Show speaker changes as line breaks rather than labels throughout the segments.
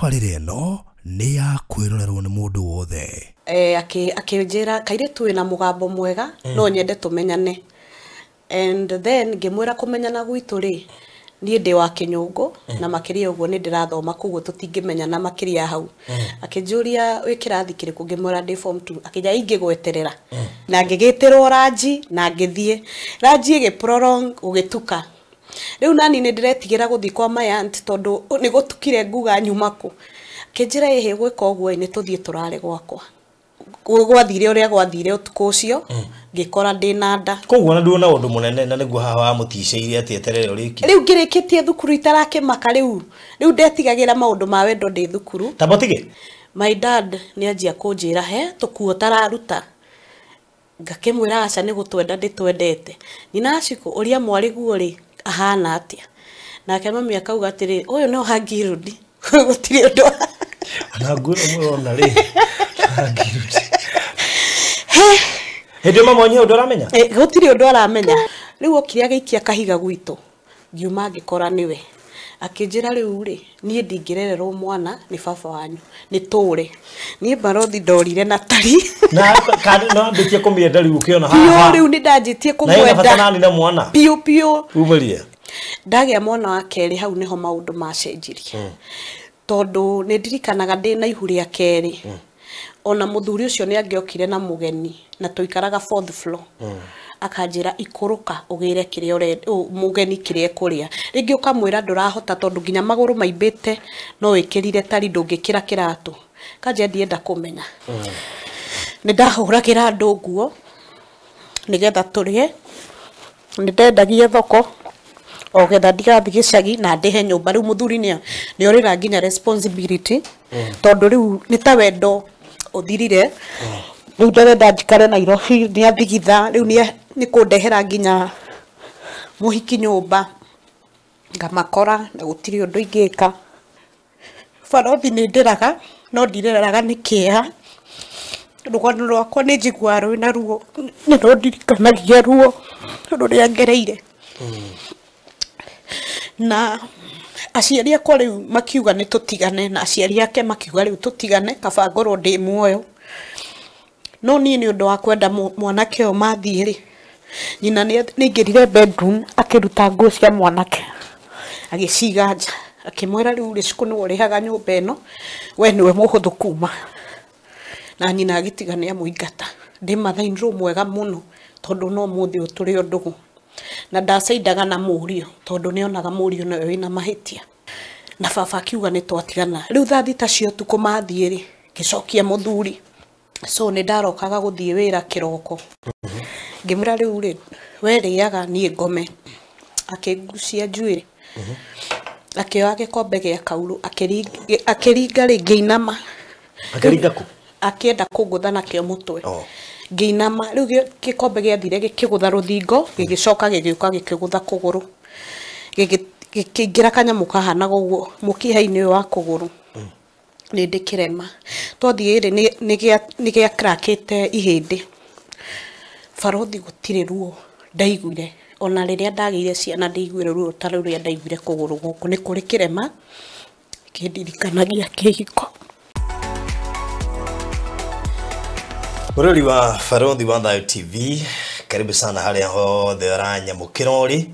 Tabarĩra ĩno nĩ ya kwĩrorerwo nĩ mũndũ wothe.
Akĩnjĩra kairĩtu wĩna mũgambo mwega no nyende tũmenyane. And then ngĩmwĩra kũmenyana gwitũ rĩ, niĩ ndĩ wa Kĩnyũngũ na makĩria ũguo nĩ ndĩrathoma koguo tũtingĩmenyana makĩria hau. Akĩnjũria wĩ kĩrathi kĩrĩkũ, ngĩmwĩra ndĩ form 2. Akĩnjĩra ingĩgweterera. Na ngĩgĩtĩrwo ranji na ngĩthiĩ. Ranji ĩgĩ prolong gũgĩtuka. Rĩu nani nĩ ndĩretigĩra gũthiĩ kwa my aunt tondũ nĩ gũtukire nguga nyuma kũ. Akĩnjĩra ĩhĩ gwĩka ũguo nĩ tũthiĩ tũrare gwakwa. Gwathire ũrĩa gwathire ũtukũ ũcio ngĩkora ndĩna nda.
Koguo na nduona ũndũ mũnene na nĩguo haha wamũticĩirie atĩ eterere ũrĩkie.
Rĩu ngĩrĩkĩtie thukuru itarakĩmaka rĩu. Rĩu ndetigagĩra maũndũ ma wendo ndĩ thukuru.
Tamba ũtige.
My dad nĩ anjia kũnjĩra he tũkuo tararuta. Ngakĩmwĩra aca nĩ gũtwenda ndĩtwendete. Nyina Ashiko ũrĩa mwarĩ guo rĩ ahana atĩa? Nake mami akauga atĩrĩ ũyũ no hangirudi. Gũtirĩ ũndũ.
Ona nguo mũrona rĩ. Hangirudi. Hĩndĩ mama wanyu ũndũ aramenya?
Gũtirĩ ũndũ aramenya. Rĩu okire agĩikia kahiga gwitũ. Ngiuma ngĩkora nĩwe. Akĩnjĩra rĩu rĩ, niĩ ndingĩrererwo mwana nĩ baba wanyu, nĩ tũre. Niĩ barothi ndorire na tari.
Na no ambĩtie kũmĩenda rĩu ũkĩona haha.
Piũ rĩu nĩ ndanjĩtie
Na ĩna bata
kũmwenda.
nani na mwana.
Piũ piũ.
Umĩrie.
Ndagĩa mwana wa kerĩ hau nĩho maũndũ macenjirie. Tondũ nĩ ndirikanaga ndĩ na ihu rĩa kerĩ. Ona mũthuri ũcio nĩ angĩokire na mũgeni na tũikaraga fourth floor. Akanjĩra ikũrũka ũgĩre kĩrĩa ũrenda, mũgeni kĩrĩa ekũrĩa. Rĩngĩ ũkamwĩra ndũrahota tondũ nginya magũrũ maimbĩte no wĩkĩrire tari ndũngĩkĩra kĩratũ. Kanjĩra ndienda kũmenya. Nĩ ndahũragĩra andũ nguo nĩgetha tũrĩe. Nĩ ndendagia thoko o getha ndigathiĩ gĩcagi na ndĩhe nyũmba. Rĩu mũthuri nĩ orĩra nginya responsibility tondũ rĩu nĩ ta wendo ũthirire. Rĩu ndarenda njikare Nairobi nĩ athigitha rĩu nĩ kũndehera nginya mũhiki nyũmba ngamakora na gũtirĩ ũndũ ingĩka. Barothi nĩ ndĩraga no ndireraga nĩ kĩeha. Rũgano rwakwa nĩ njiguaga rwĩna ruo, nĩ rũndirikanagia ruo rũrĩa ngereire. Na aciari akwa rĩu makiuga nĩ tũtigane, na aciari ake makiuga rĩu tũtigane kaba ngorwo ndĩ muoyo. No niĩ nĩ ũndũ wa kwenda mwanake ũyũ mathiĩ rĩ, nyina nĩ aingĩrire bedroom akĩruta nguo cia mwanake agĩciga nja, akĩmwĩra rĩu rĩ Shiko nĩwe ũrĩhaga nyũmba ĩno, we nĩwe mũhũthũ kuma. Na nyina agĩtiga nĩ amũingata. Ndĩ mother-in-law mwega mũno tondũ no ũmũthĩ ũyũ tũrĩ o ndũgũ. Na ndacaindaga na mũriũ tondũ nĩonaga mũriũ nowe wĩna mahĩtia. Na baba akiuga nĩ twatigana. Rĩu thaa thita cia ũtukũ mathiĩ rĩ, ngĩcokia mũthuri. So nĩ ndarokaga gũthiĩ wĩra kĩroko. Ngĩmwĩra rĩu rĩ, we rĩaga niĩ ngome. Akĩngucia njuĩrĩ. Akĩoya gĩkombe gĩa kaurũ, akĩringa rĩ, ngĩinama.
Akĩringa kũ?
Akĩenda kũngũtha nakĩo mũtwe. Ngĩinama, rĩu gĩkombe gĩathire gĩkĩgũtha rũthingo, gĩgĩcoka gĩgĩũka gĩkĩgũtha kũgũrũ. Gĩkĩingĩra kanyamũ kahanaga ũguo mũkiha-inĩ ũyũ wa kũgũrũ. Nĩ ndĩkĩrema. Twathiĩ rĩ, nĩ gĩakrakĩte ihĩndĩ. Barothi gũtirĩ ruo ndaiguire. Ona rĩrĩa ndagĩire ciana ndiguire ruo ta rũrĩa ndaiguire kũgũrũ gũkũ. Nĩ kũrĩ kĩrema kĩndirikanagia kĩhiko.
Mũrori wa Barothi wa Thayo TV, karibu sana harĩa hothe ũranyamũkĩra ũrĩ.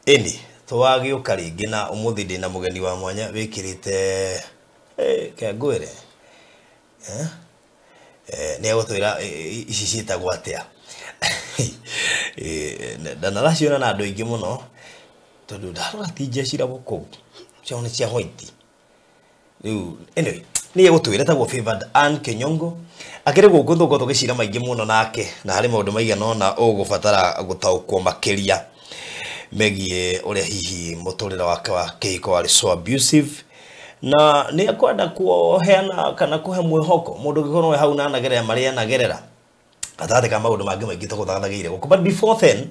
Ĩni, twagĩũka rĩngĩ na ũmũthĩ ndĩna mũgeni wa mwanya wĩkĩrĩte ke ngwĩre. Nĩ egũtwĩra ici ciĩtagwo atĩa. Ndanaraciona na andũ aingĩ mũno tondũ ndarora ti njeci kũu ciao nĩ cia white. Rĩu anyway, nĩ egũtwĩra tagwo Favored Ann Kinyongo. Akĩrĩ gũkũ thũko tũgĩcira maingĩ mũno nake na harĩ maũndũ maigana ũna ũgũbatara gũtaũkwo makĩria megiĩ ũrĩa hihi mũtũrĩre wake wa kĩhiko warĩ so abusive na nĩ ekwenda kũheana kana kũhe mwĩhoko mũndũ ũngĩkorwo hau na anagerera marĩa anagerera gatagatĩ ka maũndũ mangĩ maingĩ tũgũthathagĩire gũkũ. But before then,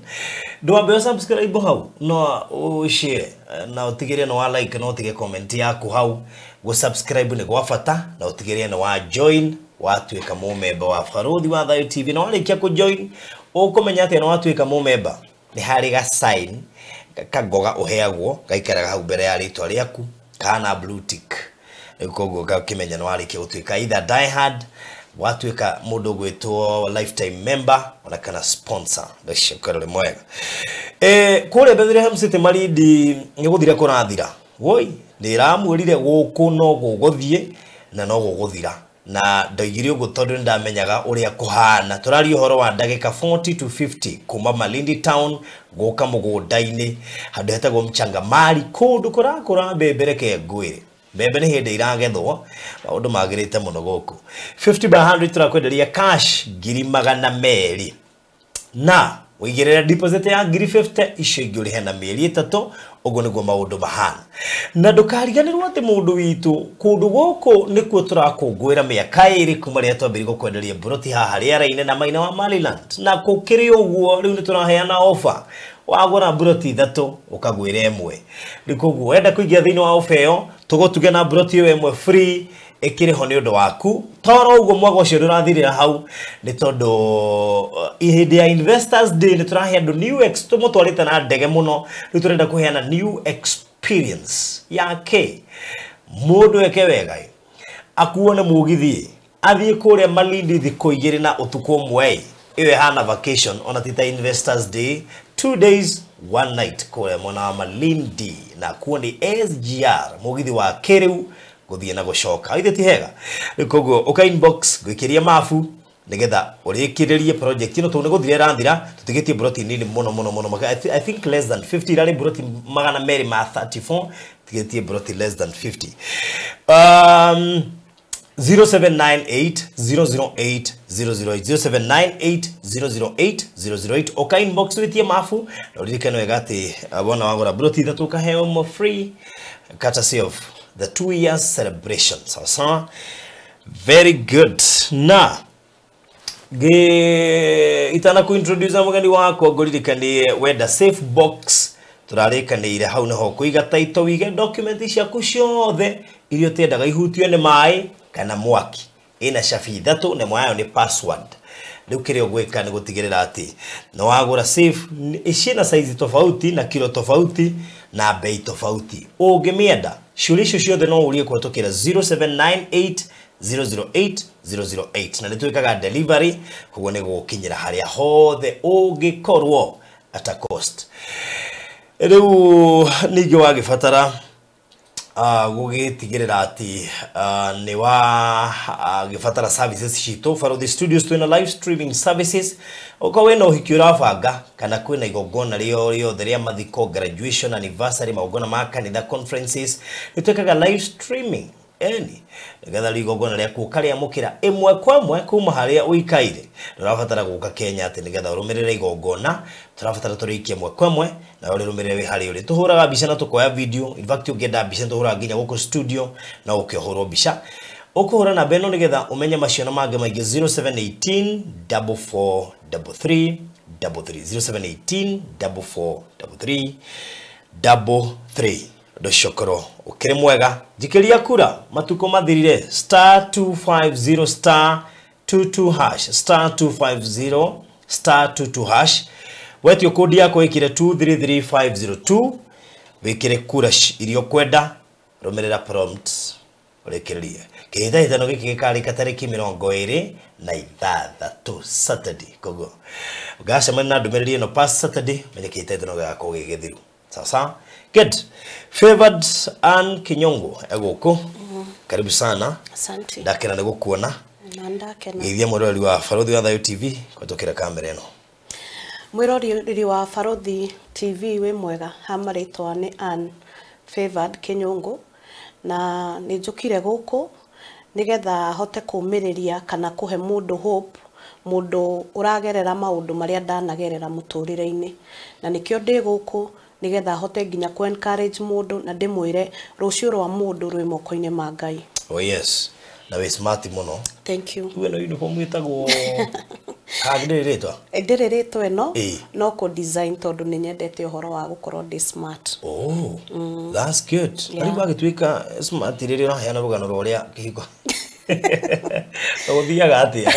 ndwambe subscribe hau no ũshare na ũtigĩrĩre nĩ wa like na ũtige comment yaku hau. Gũ subscribe nĩ gwa bata na ũtigĩrĩre nĩ wa join watuĩka mũmemba wa Barothi wa Thayo TV. Na warĩkia kũ join ũkũmenya atĩ nĩ watuĩka mũmemba nĩ harĩ ga sign kagoga ũheagwo gaikaraga hau mbere ya rĩtwa rĩaku kana blue tick. Koguo ũgakĩmenya nĩ warĩkia gũtuĩka either die hard, watuĩka mũndũ ũgwĩtwo lifetime member, ona kana sponsor. Ndacokera mwega. Kũrĩa Bethlehem City Malindi nĩ gũthira kũrathira. Woi, ndĩramwĩrire gũkũ no gũgũthiĩ na no gũgũthira. Na ndoigire ũguo tondũ nĩndamenyaga ũrĩa kũhana. Tũraria ũhoro wa ndagĩka 40 to 50 kuma Malindi town gũka mũgũnda-inĩ handũ hetagwo Mchangamari, kũndũ kũrakũra mbembe. Reke ngwĩre, mbembe nĩ hĩndĩ iragethwo, maũndũ magĩrĩte mũno gũkũ. 50 by 100 tũrakwenderia cash 200,000, na ũigĩrĩre deposit ya 50,000, icio ingĩ ũrĩhe na mĩeri 3. Ũguo nĩguo maũndũ mahana. Na ndũkariganĩrwo atĩ mũndũ witũ, kũndũ gũkũ nĩkuo tũrakũngũĩra mĩaka 2 kuma rĩrĩa twambĩrĩirie gũkwenderia mburoti haha rĩera-inĩ na Maina wa Maryland. Na gũkĩrĩ ũguo, rĩu nĩ tũraheana offer, wagũra mburoti 3 ũkagwĩra 1. Rĩu koguo wenda kũingĩra thĩinĩ wa offer ĩyo, tũgũtuge na mburoti ĩyo 1 free ĩkĩrĩ ho nĩ ũndũ waku. Toro ũguo mwaka ũcio ndũrathirĩra hau, nĩ tondũ hĩndĩ ya Investors Day nĩ tũrahe andũ new ex, tũmũtwarĩte na ndege mũno. Rĩu tũrenda kũheana new experience yake, mũndũ eke wega akuo nĩ mũgithi athiĩ kũrĩa Malindi thikũ 2 na ũtukũ 1. Ĩyo ĩhana vacation, ona ti ta Investors Day, 2 days 1 night kũrĩa mwena wa Malindi, na kuo nĩ SGR, mũgithi wa kĩrĩu gũthiĩ na gũcoka. Ithe ti hega? Rĩu koguo ũka inbox ngũikĩria mabu nĩgetha ũrĩkĩrĩrie project ĩno, tondũ nĩ gũthira ĩrathira. Tũtigĩtie mburoti nini mũno mũno mũno. I think less than 50. Irarĩ mburoti 234, tigĩtie mburoti less than 50. 0798 008 008, 0798 008 008. Oka inbox wĩtie mabu, na ũririkane wega atĩ wona wagũra mburoti 3 ũkaheo mo free, courtesy of the 2 years celebration. Sawa sawa, very good. Na itana ku introduce mũgeni wakwa, ngũririkanie wenda safe box tũrarĩkanĩire hau nĩho kũiga title, wige document ciaku ciothe iria ũtendaga ihutio nĩ maĩ kana mwaki. Ĩna cabi 3 na ĩmwe yayo nĩ password. Rĩu kĩrĩa ũgwĩka nĩ gũtigĩrĩra atĩ nĩ wagũra safe ciĩna size tofauti na kilo tofauti na bei tofauti. Ũngĩmĩenda, ciũria icio ciothe no ũrie kũhetũkĩra 0798 008 008, na nĩ twĩkaga delivery, koguo nĩ gũgũkinyĩra harĩa hothe ũngĩkorwo at a cost. Rĩu ningĩ wagĩbatara gũgĩtigĩrĩra atĩ nĩ wa gĩbatara services citũ Baruthi Studios, twĩna live streaming services. Ũkorwo wĩna ũhiki ũrabanga, kana kwĩna igongona rĩothe rĩa mathiko, graduation, anniversary, magongona ma kanitha, conferences, nĩ twĩkaga live streaming eni nĩgetha rĩu igongona rĩaku ũkarĩamũkĩra ĩmwe kwa ĩmwe kuma harĩa ũikaire. Ndũrabatara gũka Kenya atĩ nĩgetha ũrũmĩrĩre igongona, tũrabatara tũrĩkie ĩmwe kwa ĩmwe na ũrĩrũmĩrĩre wĩ harĩa ũrĩ. Tũhũraga mbica na tũkoya video. In fact, ũngĩenda mbica tũhũraga nginya gũkũ studio na ũke ũhũrwo mbica. Ũkũhũra namba ĩno nĩgetha ũmenye macio na mangĩ maingĩ: 0718 44 33 33, 0718 44 33 33. Ũndũ ũcio ũkorwo ũkĩrĩ mwega. Njikĩria kura, matukũ mathirire. Star 250 star 22 hash, star 250 star 22 hash. Wetio kodi yako, ĩkĩre 233502, wĩkĩre kura iria ũkwenda, rũmĩrĩra prompt, ũrĩkĩrĩrie. Kĩhĩtahĩtano gĩkĩ gĩkarĩka tarĩki 26, Saturday. Koguo ũgacemania na ndũmĩrĩri ĩno past Saturday, menye kĩhĩtahĩtano gĩgakorwo gĩ gĩthiru. Sawa sawa, good. Favored Ann Kinyongo egũkũ, karibu sana.
Asante.
Ndakena nĩ gũkuona.
Na ndakena.
Geithia mwĩroreri wa Baruthi wa Thayu TV kũhetũkĩra kamera ĩno.
Mwĩroreri wa Baruthi TV, wĩ mwega? Ha marĩtwa nĩ Ann Favored Kinyungu, na nĩ njũkire gũkũ nĩgetha hote kũmĩrĩria kana kũhe mũndũ hope, mũndũ ũragerera maũndũ marĩa ndanagerera mũtũrĩre-inĩ, na nĩkĩo ndĩ gũkũ nĩgetha hote nginya kũ encourage mũndũ na ndĩmwĩre rũciũ rwa mũndũ rwĩ moko-inĩ ma Ngai.
Oh yes, na wĩ smart mũno.
Thank you.
Tuwe no uniform ĩtagwo kana ndĩrĩ rĩtwa?
Ndĩrĩ rĩtwa ĩno,
Ĩĩ.
no kũ design tondũ nĩ nyendete ũhoro wa gũkorwo ndĩ smart.
Oh, that's good.
Yeah.
Rĩu wagĩtuĩka smart rĩrĩa ũraheana rũgano rwa ũrĩa kĩhiko gũthiaga atĩa?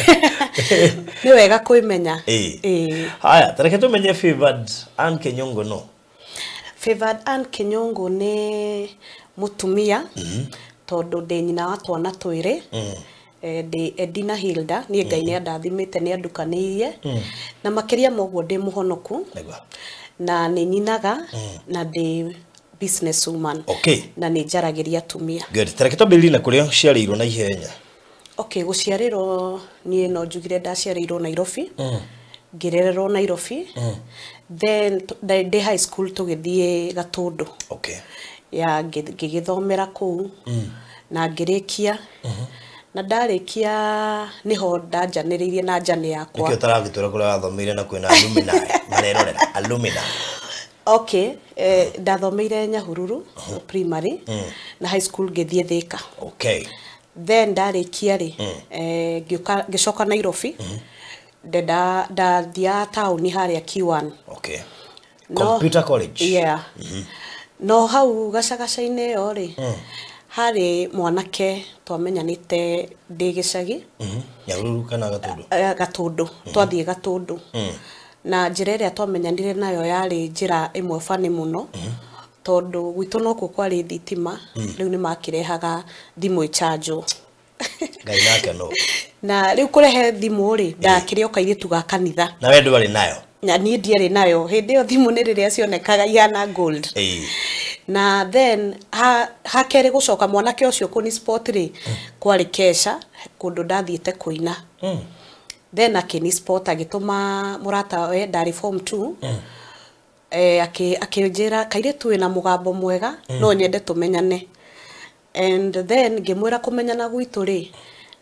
Nĩ wega kwĩmenya.
Ĩĩ.
Ĩĩ.
Haya, tareke tũmenye Favored Ann Kinyongo no.
Favored Ann Kinyongo nĩ mũtumia Tondũ ndĩ nyina wa twana twĩrĩ. Ndĩ Edina Hilda, niĩ Ngai nĩ andathimĩte, nĩ andukanĩirie. Na makĩria ma ũguo ndĩ mũhonoku. Na nĩ nyinaga na ndĩ business woman.
Okay.
Na nĩ njaragĩria atumia.
Good. Tareke twambĩrĩrie na kũrĩa ũciarĩirwo na ihenya.
Okay, gũciarĩrwo niĩ no njugire ndaciarĩirwo Nairobi. Ngĩrererwo Nairobi. Then ndĩ high school tũgĩthiĩ Gatũndũ.
Okay.
Ya ngĩgĩthomera kũu. Na ngĩrĩkia. Na ndarĩkia nĩho ndanjanĩrĩirie na njane yakwa.
Nĩkĩo ũtaragĩtwĩra kũrĩa wathomeire na kwĩna alumni marerorera alumni.
Okay, ndathomeire Nyahururu primary na high school ngĩthiĩ Thika.
Okay.
Then ndarĩkia rĩ, ngĩũka ngĩcoka Nairobi. Ndathiaga taũni harĩa Q1.
Okay. Computer college.
Yeah. No hau gacagaca-inĩ ĩyo rĩ, harĩ mwanake twamenyanĩte ndĩ gĩcagi.
Nyahururu kana Gatũndũ?
Gatũndũ. Twathiĩ Gatũndũ. Na njĩra ĩrĩa twamenyanire nayo yarĩ njĩra ĩmwe bani mũno. Tondũ gwitũ nokuo kwarĩ thitima, rĩu nĩ makĩrehaga thimũ ĩchanjwo.
Ngai nake no.
Na rĩu kũrehe thimũ rĩ, ndakĩrĩ o kairĩtu ga kanitha.
Na we ndwarĩ nayo?
Na niĩ ndiarĩ nayo. Hĩndĩ ĩyo thimũ nĩ rĩrĩa cionekaga ihana gold. Na then hakerĩ gũcoka mwanake ũcio kũni sport rĩ, kwarĩ kesha kũndũ ndathiĩte kũina. Then akĩni sport agĩtũma mũrata we ndarĩ form 2. Akĩnjĩra kairĩtu wĩna mũgambo mwega, no nyende tũmenyane. And then ngĩmwĩra kũmenyana gwitũ rĩ,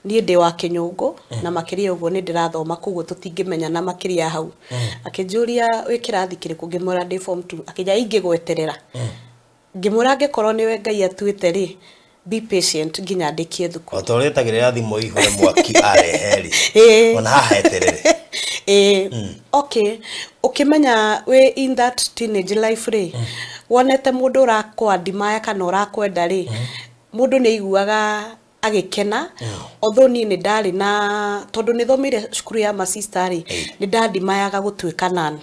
niĩ ndĩ wa Kĩnyũngũ, na makĩria ũguo nĩ ndĩrathoma koguo tũtingĩmenyana makĩria hau. Akĩnjũria wĩ kĩrathi kĩrĩkũ, ngĩmwĩra ndĩ form 2. Akĩnjĩra ingĩgweterera. Ngĩmwĩra angĩkorwo nĩwe Ngai atuĩte rĩ, be patient nginya ndĩkie thukuru.
O ta ũrĩa etagĩrĩra thimũ ihũre mwaki arehe rĩ, ona haha eterere.
Okay, ũkĩmenya wĩ in that teenage life rĩ, wonete mũndũ ũrakũadmire kana ũrakwenda rĩ, mũndũ nĩ aiguaga agĩkena. Although niĩ nĩ ndarĩ na, tondũ nĩ thomeire cukuru ya masista rĩ, nĩ ndadimayaga gũtuĩka nun.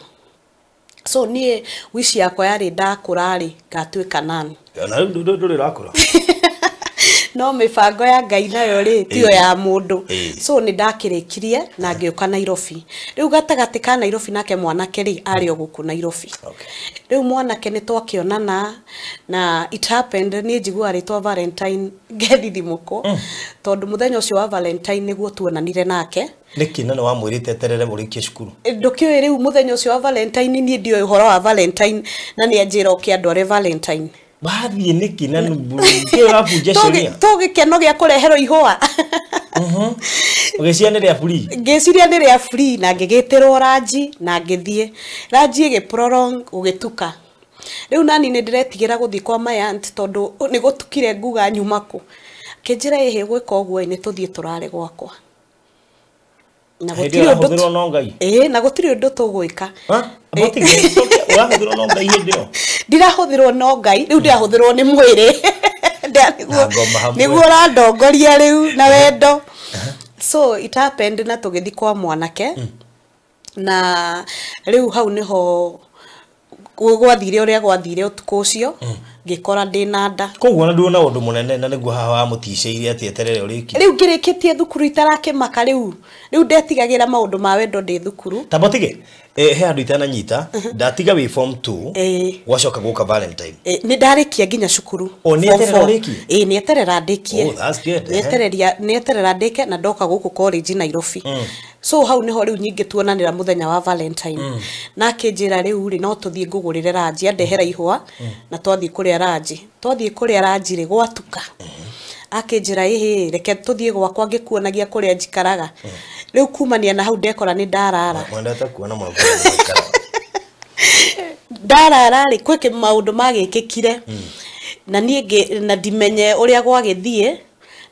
So niĩ wish yakwa yarĩ ndakũra rĩ, ngatuĩka nun.
Ona rĩu ndũrĩ ũrakũra.
No mĩbango ya Ngai nayo rĩ, tiyo ya mũndũ. So nĩ ndakĩrĩkirie na ngĩũka Nairobi. Rĩu gatagatĩ ka Nairobi nake mwanake rĩ, arĩ o gũkũ Nairobi. Rĩu mwanake nĩ twakĩonana na it happened niĩ njiguaga rĩtwa Valentine ngethithimũkwo. Tondũ mũthenya ũcio wa Valentine nĩguo tuonanire nake.
Nĩkĩ na nĩ wamwĩrĩte eterere mũrĩkie cukuru?
Ndũkĩũĩ rĩu mũthenya ũcio wa Valentine niĩ ndiũĩ ũhoro wa Valentine na nĩ anjĩra oke andware Valentine.
Wathiĩ nĩkĩ na nĩkĩ ũrabunja sheria?
Tũgĩkeno gĩa kũreherwo ihũa.
Ũgĩciria nĩ rĩa free?
Ngĩciria nĩ rĩa free na ngĩgĩtĩrwo ranji na ngĩthiĩ. Ranji ĩgĩ prolong gũgĩtuka. Rĩu nani nĩ ndĩretigĩra gũthiĩ kwa my aunt tondũ nĩ gũtukire nguga nyuma kũ. Akĩnjĩra ĩhĩ gwĩka ũguo nĩ tũthiĩ tũrare gwakwa. Na
Hĩndĩ ĩyo
gũtirĩ ũndũ
ũrahũthĩrwo no Ngai?
Na gũtirĩ ũndũ tũgwĩka.
Ha? Ũrahũthĩrwo no Ngai hĩndĩ ĩyo?
Ndirahũthĩrwo no Ngai, rĩu ndĩrahũthĩrwo nĩ mwĩrĩ.
Na ngoma hamwe.
Nĩguo ũrandongoria rĩu na wendo. So it happened na tũgĩthiĩ kwa mwanake. Na rĩu hau nĩho gwathire ũrĩa gwathire ũtukũ ũcio, ngĩkora ndĩna nda.
Koguo ona nduona ũndũ mũnene na nĩguo haha wamũticĩirie atĩ eterere ũrĩkie.
Rĩu ngĩrĩkĩtie thukuru itarakĩmaka rĩu. Rĩu ndetigagĩra maũndũ ma wendo ndĩ thukuru.
Ta botige, he handũ itananyita, ndatiga wĩ form 2, gwacoka gũka Valentine.
Nĩ ndarĩkia nginya cukuru.
O, nĩ
Form
eterera
four.
ũrĩkie?
Nĩ eterera ndĩkie.
Oh, that's good,
Nĩ eterera ndĩke na ndoka gũkũ college Nairobi. So hau nĩho rĩu nyingĩ tuonanĩra mũthenya wa Valentine. Na akĩnjĩra rĩu rĩ, no tũthiĩ ngũgũrĩre ranji, andehera ihũa, na twathiĩ kũrĩa ranji. Twathiĩ kũrĩa ranji rĩ, gwatuka. Akĩnjĩra ĩhĩ, reke tũthiĩ gwakwa ngĩkuonagia kũrĩa njikaraga. Rĩu kumania na hau ndekora nĩ ndarara.
Mwendete kuona mũno kũrĩa mũikaraga.
Ndarara rĩ, kwĩ maũndũ magĩkĩkire. Na niĩ na ndimenye ũrĩa gwagĩthiĩ,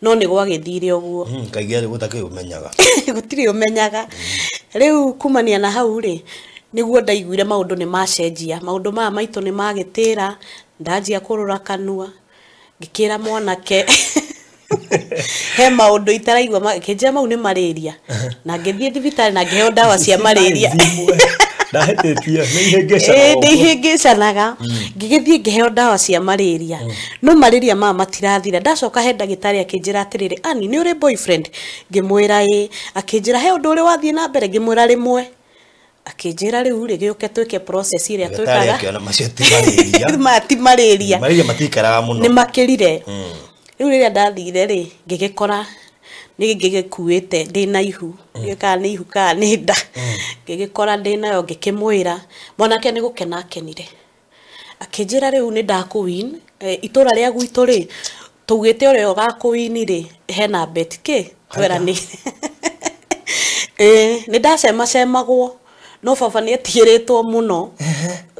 no nĩ gwagĩthire ũguo.
Kaingĩ arĩ gũtakĩrĩ ũmenyaga.
Gũtirĩ ũmenyaga. Rĩu kumania na hau rĩ, nĩguo ndaiguire maũndũ nĩ macenjia. Maũndũ maya maitũ nĩ magĩtĩra, ndanjia kũrũra kanua, ngĩkĩra mwanake. He maũndũ itaraigua, kĩnjĩra mau nĩ malaria. Na ngĩthiĩ thibitarĩ na ngĩheo ndawa cia malaria.
Ndahĩtĩtie nĩ ihĩngĩcanaga.
Nĩ ihĩngĩcanaga. Ngĩgĩthiĩ ngĩheo ndawa cia malaria. No malaria maya matirathira. Ndacoka he ndagĩtarĩ akĩnjĩra atĩrĩrĩ, Ani nĩ ũrĩ boyfriend? Ngĩmwĩra ĩĩ. Akĩnjĩra he ũndũ ũrĩ wathiĩ na mbere? Ngĩmwĩra rĩmwe. Akĩnjĩra rĩu rĩ gĩũke twĩke process ĩrĩa twĩkaga.
Akĩona macio ti malaria.
Maya ti malaria.
Malaria matikaraga mũno.
Nĩ makĩrire. Rĩu rĩrĩa ndathire rĩ ngĩgĩkora nĩ ngĩgĩkuĩte ndĩna ihu. Ndiũĩ kana nĩ ihu kana nĩ nda. Ngĩgĩkora ndĩnayo ngĩkĩmwĩra. Mwanake nĩ gũkena akenire. Akĩnjĩra rĩu nĩ ndakũwin. Itũra rĩa gwitũ rĩ tũugĩte ũrĩa ũgakũwin rĩ hena bet kĩ tweranĩire. Nĩ ndacemacemagwo no baba nĩ etigĩrĩtwo mũno.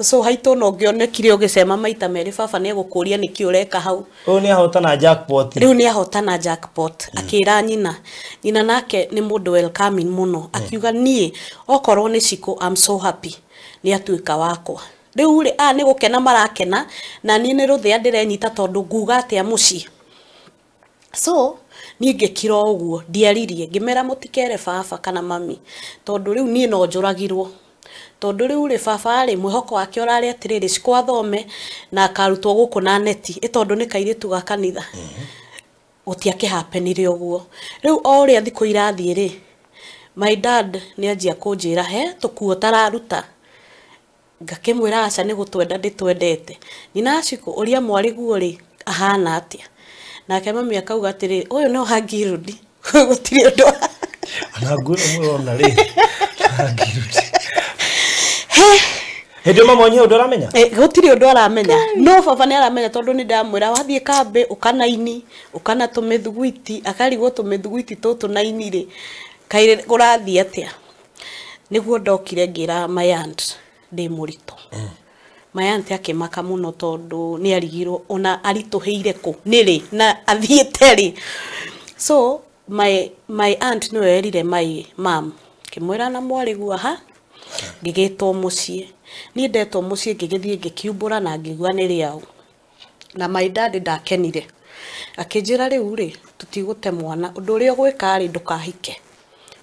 So haitũ no ngĩonekire ũgĩcema maita merĩ baba nĩ egũkũria nĩkĩ ũreka hau.
Ũyũ nĩ ahotana jackpot.
Rĩu nĩ ahotana jackpot. Akĩra nyina. Nyina nake nĩ mũndũ welcoming mũno. Akiuga niĩ okorwo nĩ Shiko I'm so happy. Nĩ atuĩka wakwa. Rĩu rĩ aya nĩ gũkena marakena na niĩ nĩ rũthĩa ndĩrenyita tondũ nguga atĩa mũciĩ. So niĩ ngĩkira o ũguo ndiaririe ngĩmera mũtikere baba kana mami tondũ rĩu niĩ no njũragirwo. Tondũ rĩu rĩ baba rĩ mwĩhoko wake ũrarĩ atĩrĩrĩ Shiko athome na akarutwo gũkũ na neti ĩ tondũ nĩ kairĩtu ga kanitha. Gũtiakĩhapenire ũguo. Rĩu o ũrĩa thikũ irathiĩ rĩ my dad nĩ anjia kũnjĩra he tũkuo tararuta. Ngakĩmwĩra aca nĩ gũtwenda ndĩtwendete. Nyina Shiko ũria mwarĩ guo rĩ ahana atĩa? Nake mami akauga atĩrĩrĩ ũyũ no hangirudi gũtirĩ ũndũ.
Ona nguo ĩno mũrona rĩ hangirudi. Hĩndĩ ĩyo mami ũndũ aramenya?
Gũtirĩ ũndũ aramenya. No baba nĩ aramenya tondũ nĩ ndamwĩra wathiĩ kambĩ ũkanaini ũkana tũmĩthuguiti akarigwo tũmĩthuguiti tũtũ naini rĩ kaĩ kũrathiĩ atĩa? Nĩguo ndokire ngĩra my aunt ndĩ mũritũ. My aunt akĩmaka mũno tondũ nĩ arigirwo ona aritũhĩire kũ nĩ rĩ na athiĩte rĩ. So my aunt nĩwe erire my mom ngĩmwĩra na mwarĩ guo ha ngĩgĩtwo mũciĩ. Niĩ ndetwo mũciĩ ngĩgĩthiĩ ngĩkiumbũra na ngĩigua nĩ rĩao. Na my dad ndakenire. Akĩnjĩra rĩu rĩ tũtigũte mwana ũndũ ũrĩa ũgwĩka rĩ ndũkahike.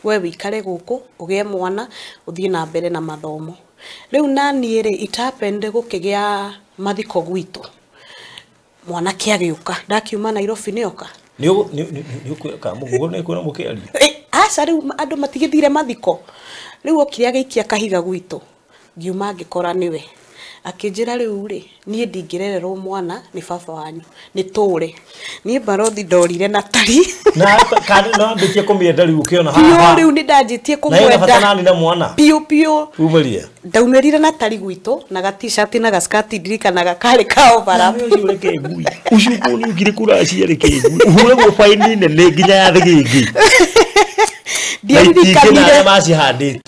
We wĩikare gũkũ ũgĩe mwana ũthiĩ na mbere na mathomo. Rĩu naniĩ rĩ it happened gũkĩgĩa mathiko gwitũ. Mwanake agĩũka ndakiuma Nairobi nĩoka.
Nĩ ũkwĩra mũgũrũ nĩ kwĩra mũkĩaria.
Aca rĩu andũ matigĩthire mathiko. Rĩu okire agĩikia kahiga gwitũ. Ngiuma ngĩkora nĩwe. Akĩnjĩra rĩu rĩ niĩ ndingĩrererwo mwana nĩ baba wanyu nĩ tũre. Niĩ barothi ndorire na tari.
Na kana no ambĩtie kũmĩenda rĩu ũkĩona haha.
Piũ rĩu nĩ ndanjĩtie
Na ĩna bata
kũmwenda.
nani na mwana.
Piũ piũ.
Umĩrie.
Ndaumĩrire na tari gwitũ na ga t-shirt na ga skirt ndirikanaga karĩ ka overlap.
Ũcio reke ngui. Ũcio kũu nĩ ũkire kũracia reke ngui. Ũhũragwo baini nene nginya ya thĩgĩngĩ.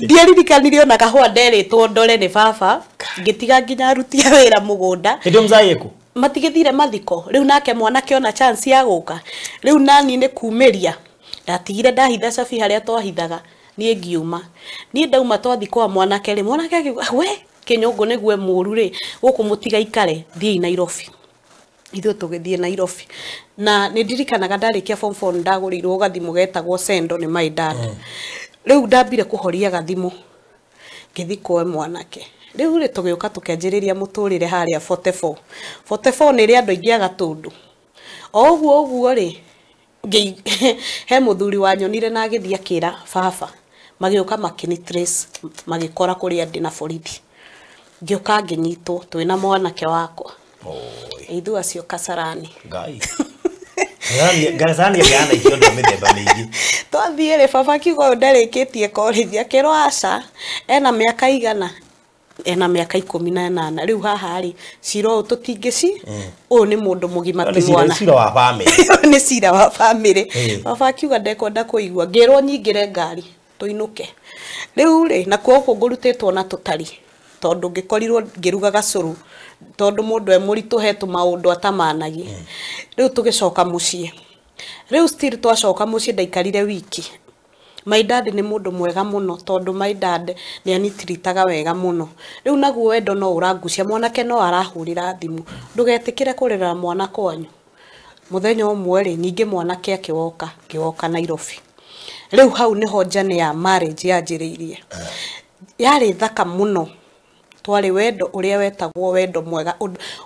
Ndiaririkanire ona kahũa nderĩtwo ndore nĩ baba ngĩtiga nginya aruti a wĩra mũgũnda.
Hĩndĩ ĩyo mzai ĩkũ?
Matigĩthire mathiko. Rĩu nake mwanake ona chance ya gũka. Rĩu nani nĩ kumĩria. Ndatigire ndahitha cabi harĩa twahithaga niĩ ngiuma. Niĩ ndauma twathi kwa mwanake rĩ mwanake akiuga we kĩnyũngũ nĩgue mũru rĩ gũkũ mũtigaikare thiĩi Nairobi. Ithuĩ tũgĩthiĩ Nairobi. Na nĩ ndirikanaga ndarĩkia form 4 ndagũrĩirwo gathimũ getagwo Sendo nĩ my dad. Rĩu ndambire kũhoria gathimũ ngĩthiĩ kwa mwanake. Rĩu rĩ tũgĩũka tũkĩanjĩrĩria mũtũrĩre harĩa 44. 44 nĩ ĩrĩa andũ aingĩ a Gatũndũ. O ũguo ũguo rĩ he mũthuri wanyonire na agĩthiĩ akĩra baba. Magĩũka makĩni trace magĩkora kũrĩa ndĩ na borithi. Ngĩũka ngĩnyitwo twĩna mwanake wakwa. Ithuĩ acio Kasarani.
Ngai. Ngaracani agĩana ikĩondo mĩthemba mĩingĩ.
Twathiĩ rĩ baba akiuga ũyũ ndarĩkĩtie college akĩrwo aca ena mĩaka igana ena mĩaka 18 rĩu haha rĩ cira ũyũ tũtingĩci ũyũ nĩ mũndũ mũgima ti mwana.
Cira wa family.
Nĩ cira wa family. Baba akiuga ndekwenda kũigua ngĩrwo nyingĩre ngari tũinũke. Rĩu rĩ nakuo gũkũ ngũrutĩtwo na tũtari tondũ ngĩkorirwo ngĩruga gacũrũ tondũ mũndũ e mũritũ he tũmaũndũ atamanagia. Rĩu tũgĩcoka mũciĩ. Rĩu still twacoka mũciĩ ndaikarire wiki. My dad nĩ mũndũ mwega mũno tondũ my dad nĩ anitiritaga wega mũno. Rĩu naguo wendo no ũrangucia mwanake no arahũrĩra thimũ ndũgetĩkĩre kũrera mwana kwanyu. Mũthenya ũmwe rĩ ningĩ mwanake akĩwoka ngĩwoka Nairobi. Rĩu hau nĩho journey ya marriage yanjĩrĩirie. Yarĩ thaka mũno. Twarĩ wendo ũrĩa wetagwo wendo mwega,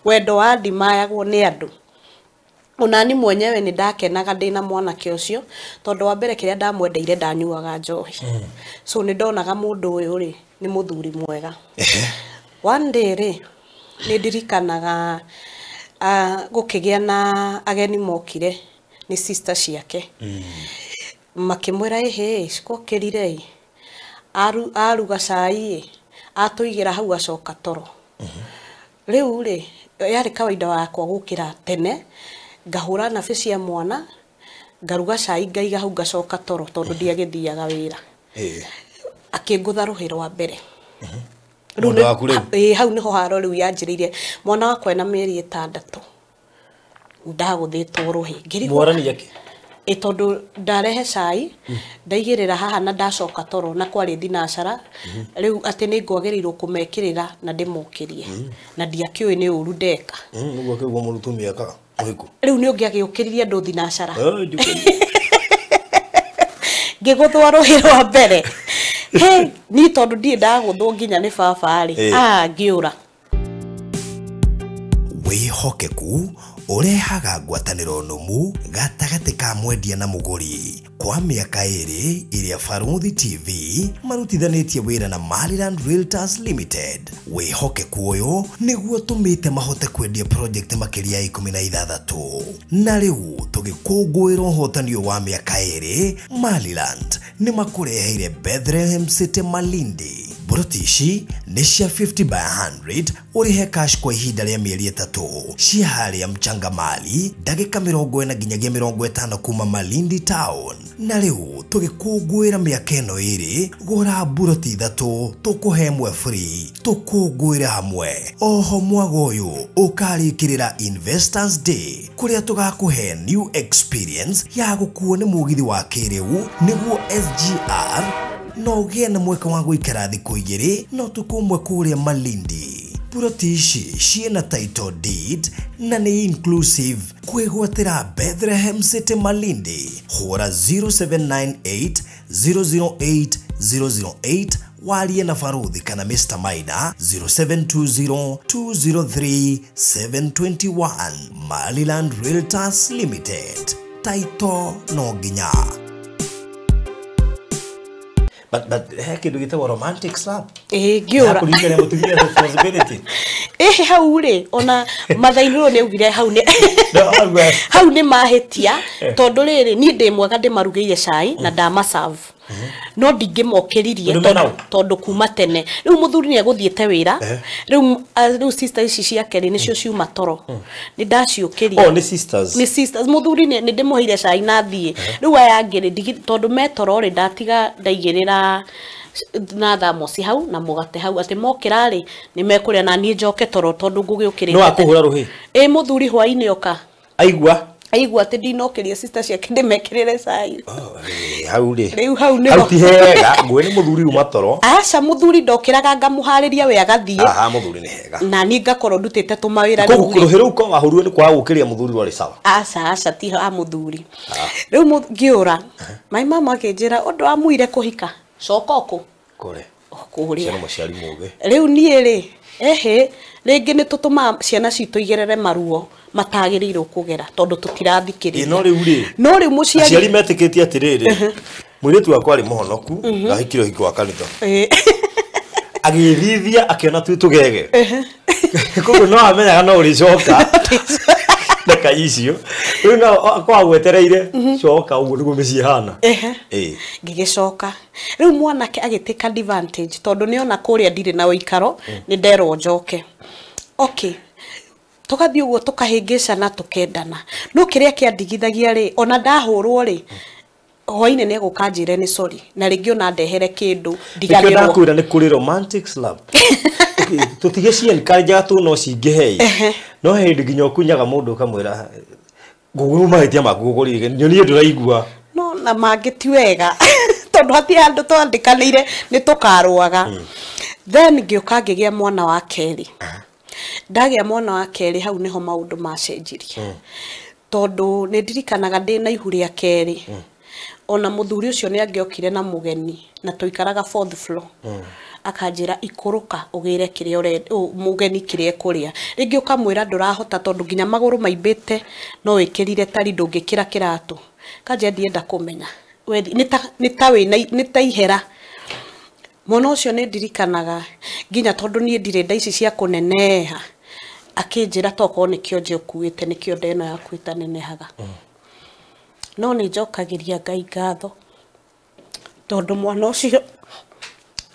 wendo wa ndimayagwo nĩ andũ. Onani mwenyewe nĩ ndakenaga ndĩna mwanake ũcio, tondũ wa mbere kĩrĩa ndamwendeire ndanyuaga njohi. So nĩ ndonaga mũndũ ũyũ rĩ nĩ mũthuri mwega. One day rĩ nĩ ndirikanaga gũkĩgĩa na ageni mokire nĩ sister ciake. Makĩmwĩra ĩhĩ cikokĩrire ĩ aruga cai ĩ atũigĩra hau acoka toro. Rĩu rĩ yarĩ kawaida wakwa gũkĩra tene ngahũra nabi cia mwana ngaruga cai ngaiga hau ngacoka toro tondũ ndiagĩthiaga wĩra. Akĩngũtha rũhĩ rwa mbere. Rĩu hau nĩho haro rĩu yanjĩrĩirie. Mwana wakwa ena mĩeri 6 ndagũthĩtwo rũhĩ.
Mwarania kĩ?
Ĩ tondũ ndarehe cai ndaigĩrĩra haha na ndacoka toro na kwarĩ thinacara. Rĩu atĩ nĩ ngwagĩrĩirwo kũmekĩrĩra na ndĩmokĩrie na ndiakĩũĩ nĩ ũru ndeka.
Ũguo kĩguo mũtumia ekaga mũhiku.
Rĩu nĩ ũngĩagĩũkĩririe andũ thinacara. Ngĩgũthwo rũhĩ rwa mbere. He ni tondũ ndirĩ ndagũthwo nginya nĩ baba rĩ, ngĩũra.
Wĩhokeku ũrehaga ngwatanĩro nũmu gatagatĩ ka mwendia na mũgũri. Kwa mĩaka 2 ĩrĩa Barũthi TV marutithanĩtie wĩra na Maryland Realtors Limited. Wĩhokeku ũyũ nĩguo tũmĩte mahote kwendia project makĩria ya 16. Na rĩu tũgĩkũngũĩra ũhotani ũyũ wa mĩaka 2, Maryland nĩ makũreheire Bethlehem City Malindi. Mburoti ici nĩ cia 50 by 100 ũrĩhe cash kwa ihinda rĩa mĩeri 3 cia harĩa Mchangamali ndagĩka 40 nginyagia 50 kuma Malindi town. Na rĩu tũgĩkũngũĩra mĩaka ĩno 2 gũra mburoti 3 tũkũhe ĩmwe free tũkũngũĩre hamwe. Oho mwago ũyũ ũkarĩkĩrĩra Investors Day kũrĩa tũgakũhe new experience ya gũkuo nĩ mũgithi wa kĩrĩu nĩguo SGR no ũgĩe na mweke wa gũikara thikũ 2 no ũtukũ ũmwe kũrĩa Malindi. Mburoti ici ciĩna title deed na nĩ inclusive. Kwĩgwatĩra Bethlehem City Malindi hũra 0798 008 008 warie na Barũthi kana Mr. Maina 0720 203 721. Maryland Realtors Limited. Title no nginya.
But he kĩndũ gĩtagwo romantic slap.
Ngĩũra.
Kũringana mũtumia responsibility.
Hau rĩ ona mathainĩ nĩ augire hau nĩ hau nĩ mahĩtia tondũ rĩrĩ niĩ ndĩ mwega ndĩmarugĩire cai na ndamaserve. No ndingĩmokĩririe tondũ kuma tene. Rĩu mũthuri nĩ egũthiĩte wĩra. Rĩu sister ici ciake rĩ nĩcio ciuma toro. Nĩ ndaciũkĩria.
Oh, nĩ sisters.
Nĩ sisters. Mũthuri nĩ ndĩmũheire cai na thiĩ. Rĩu aya angĩ rĩ tondũ me toro rĩ ndatiga ndaigĩrĩra na thamosi hau na mũgate hau atĩ mokĩra rĩ nĩ mekũrĩa na niĩ njoke toro tondũ ngũgĩũkĩrĩte.
No akũhũra rũhĩ.
Mũthuri hwainĩ oka.
Aigua.
Aigua atĩ ndinokĩria sister ciake ndĩmekĩrĩre cai.
Hau rĩ.
Rĩu hau nĩho.
Hau ti hega, ngũĩ nĩ mũthuri uma toro.
Aca mũthuri ndokĩraga ngamũharĩria we agathiĩ.
Aha, mũthuri nĩ hega.
Na niĩ ngakorwo ndutĩte tũmawĩra
rĩu. Koguo rũhĩ rũu ko wahũrirwo nĩ kwaga gũkĩria mũthuri rwarĩ sawa.
Aca aca ti ha mũthuri. Rĩu ngĩũra. My mama akĩnjĩra ũndũ wamuire kũhika. Coka ũkũ.
Kũrĩ.
Kũrĩa.
Ciana mũciari mũgĩ.
Rĩu niĩ rĩ ehe rĩngĩ nĩ tũtũmaga ciana citũ igerere maruo matagĩrĩirwo kũgera tondũ tũtirathikĩrĩria.
No rĩu rĩ.
No rĩu mũciari.
Aciari metĩkĩtie atĩrĩrĩ. Mũirĩtu wakwa arĩ mũhonoku ndahikire ũhiki wa kanitha. Agĩthithia akĩona twĩ tũgege. Koguo no amenyaga no ũrĩcoka. Ndaka icio. Rĩu no akoragwo agwetereire coka ũguo nĩguo mĩciĩ ĩhana.
Ngĩgĩcoka. Rĩu mwanake agĩtake advantage tondũ nĩona kũrĩa ndirĩ na ũikaro nĩ nderwo njoke. Okay. Tũgathiĩ ũguo tũkahĩngĩcana tũkendana. No kĩrĩa kĩandigithagia rĩ ona ndahũrwo rĩ hwainĩ nĩ egũka anjĩre nĩ sorry na rĩngĩ ona ndehere kĩndũ ndiganĩrwo.
Nĩkĩo ndakwĩra nĩ kũrĩ romantic slap. Tũtige ci encourage tu no cingĩhe. No hĩndĩ nginya ũkunyaga mũndũ ũkamwĩra ngũgũrũ mahĩtia maku gũkũrire nyonie ndũraigua.
No na mangĩ ti wega tondũ hatirĩ handũ twandĩkanĩire nĩ tũkarũaga. Then ngĩũka ngĩgĩa mwana wa kerĩ. Ndagĩa mwana wa kerĩ hau nĩho maũndũ macenjirie. Tondũ nĩ ndirikanaga ndĩ na ihu rĩa kerĩ. Ona mũthuri ũcio nĩ angĩokire na mũgeni na tũikaraga fourth floor. Akanjĩra ikũrũka ũgĩre kĩrĩa ũrenda mũgeni kĩrĩa ekũrĩa. Rĩngĩ ũkamwĩra ndũrahota tondũ nginya magũrũ maimbĩte no wĩkĩrire tari ndũngĩkĩra kĩratũ. Kanjĩra ndienda kũmenya. Nĩ ta ihera. Mwana ũcio nĩ ndirikanaga nginya tondũ niĩ ndirĩ nda ici cia kũneneha. Akĩnjĩra tokorwo nĩkĩo nje ũkuĩte nĩkĩo nda ĩno yaku ĩtanenehaga. No nĩ njokagĩria Ngai ngatho tondũ mwana ũcio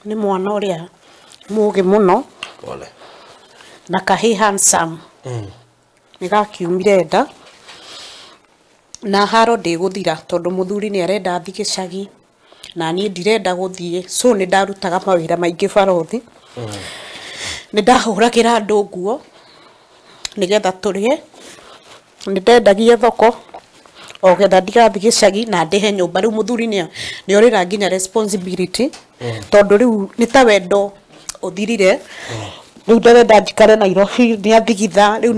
nĩ mwana ũrĩa mũũgĩ mũno.
Pole.
Na kahĩ handsome. Nĩ gakiumire nda. Na haro ndĩgũthira tondũ mũthuri nĩ arenda thiĩ gĩcagi na niĩ ndirenda gũthiĩ, so nĩ ndarutaga mawĩra maingĩ barothi. Nĩ ndahũragĩra andũ nguo nĩgetha tũrĩe, nĩ ndendagia thoko o getha ndigathiĩ gĩcagi na ndĩhe nyũmba. Rĩu mũthuri nĩ orĩra nginya responsibility tondũ rĩu nĩ ta wendo ũthirire. Rĩu ndarenda njikare Nairobi nĩ athigitha, rĩu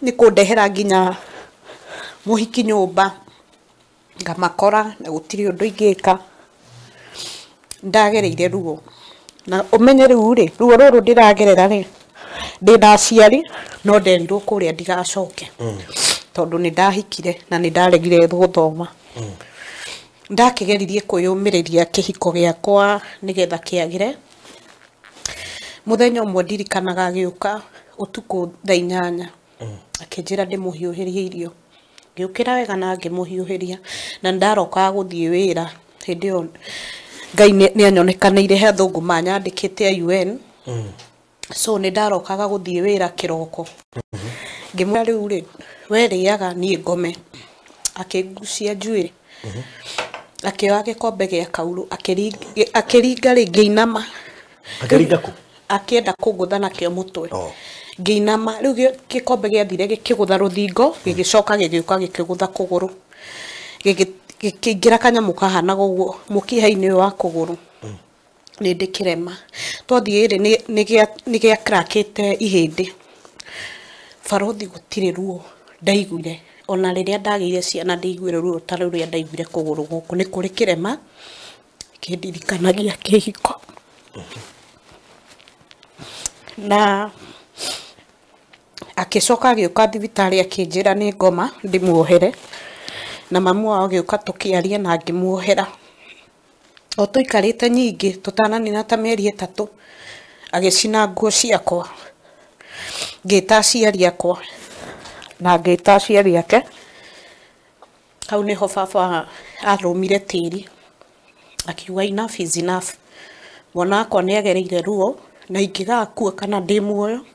nĩ kũndehera nginya mũhiki nyũmba ngamakora na gũtirĩ ũndũ ingĩka. Ndagereire ruo na ũmenye rĩu rĩ, ruo rũrũ ndĩragerera rĩ, ndĩna aciari no nderirwo kũrĩa ndigacoke tondũ nĩ ndahikire na nĩ ndaregire gũthoma. Ndakĩgeririe kwĩyũmĩrĩria kĩhiko gĩakwa nĩgetha kĩagĩre. Mũthenya ũmwe ndirikanaga agĩũka ũtukũ thaa 8 akĩnjĩra ndĩmũhiũhĩrie irio. Ngĩũkĩra wega na ngĩmũhiũhĩria na nĩndarokaga gũthiĩ wĩra. Hĩndĩ ĩyo Ngai nĩ anyonekanĩire he athũngũ manyandĩkĩte a UN. So nĩ ndarokaga gũthiĩ wĩra kĩroko. Ngĩmwĩra rĩu rĩ, we rĩaga niĩ ngome. Akĩngucia njuĩrĩ. Akĩoya gĩkombe gĩa kaurũ, akĩringa rĩ, ngĩinama.
Akĩringa kũ?
Akĩenda kũngũtha nakĩo mũtwe. Ngĩinama, rĩu gĩkombe gĩathire gĩkĩgũtha rũthingo, gĩgĩcoka gĩgĩũka gĩkĩgũtha kũgũrũ. Gĩkĩingĩra kanyamũ kahanaga ũguo mũkiha-inĩ ũyũ wa kũgũrũ. Nĩ ndĩkĩrema. Twathiĩ rĩ, nĩ gĩakrakĩte ihĩndĩ. Barothi gũtirĩ ruo ndaiguire. Ona rĩrĩa ndagĩire ciana ndiaiguire ruo ta rũrĩa ndaiguire kũgũrũ gũkũ. Nĩ kũrĩ kĩrema kĩndirikanagia kĩhiko. Na akĩcoka agĩũka thibitarĩ akĩnjĩra nĩ ngoma ndĩmuohere. Na mamu wao agĩũka tũkĩaria na ngĩmuohera. O tũikarĩte nyingĩ tũtananina ta mĩeri 3 agĩcina nguo ciakwa. Ngĩta aciari akwa na ngĩta aciari ake. Hau nĩho baba arũmire tĩri akiuga enough is enough. Mwana wakwa nĩ agereire ruo na ingĩgakua kana ndĩ muoyo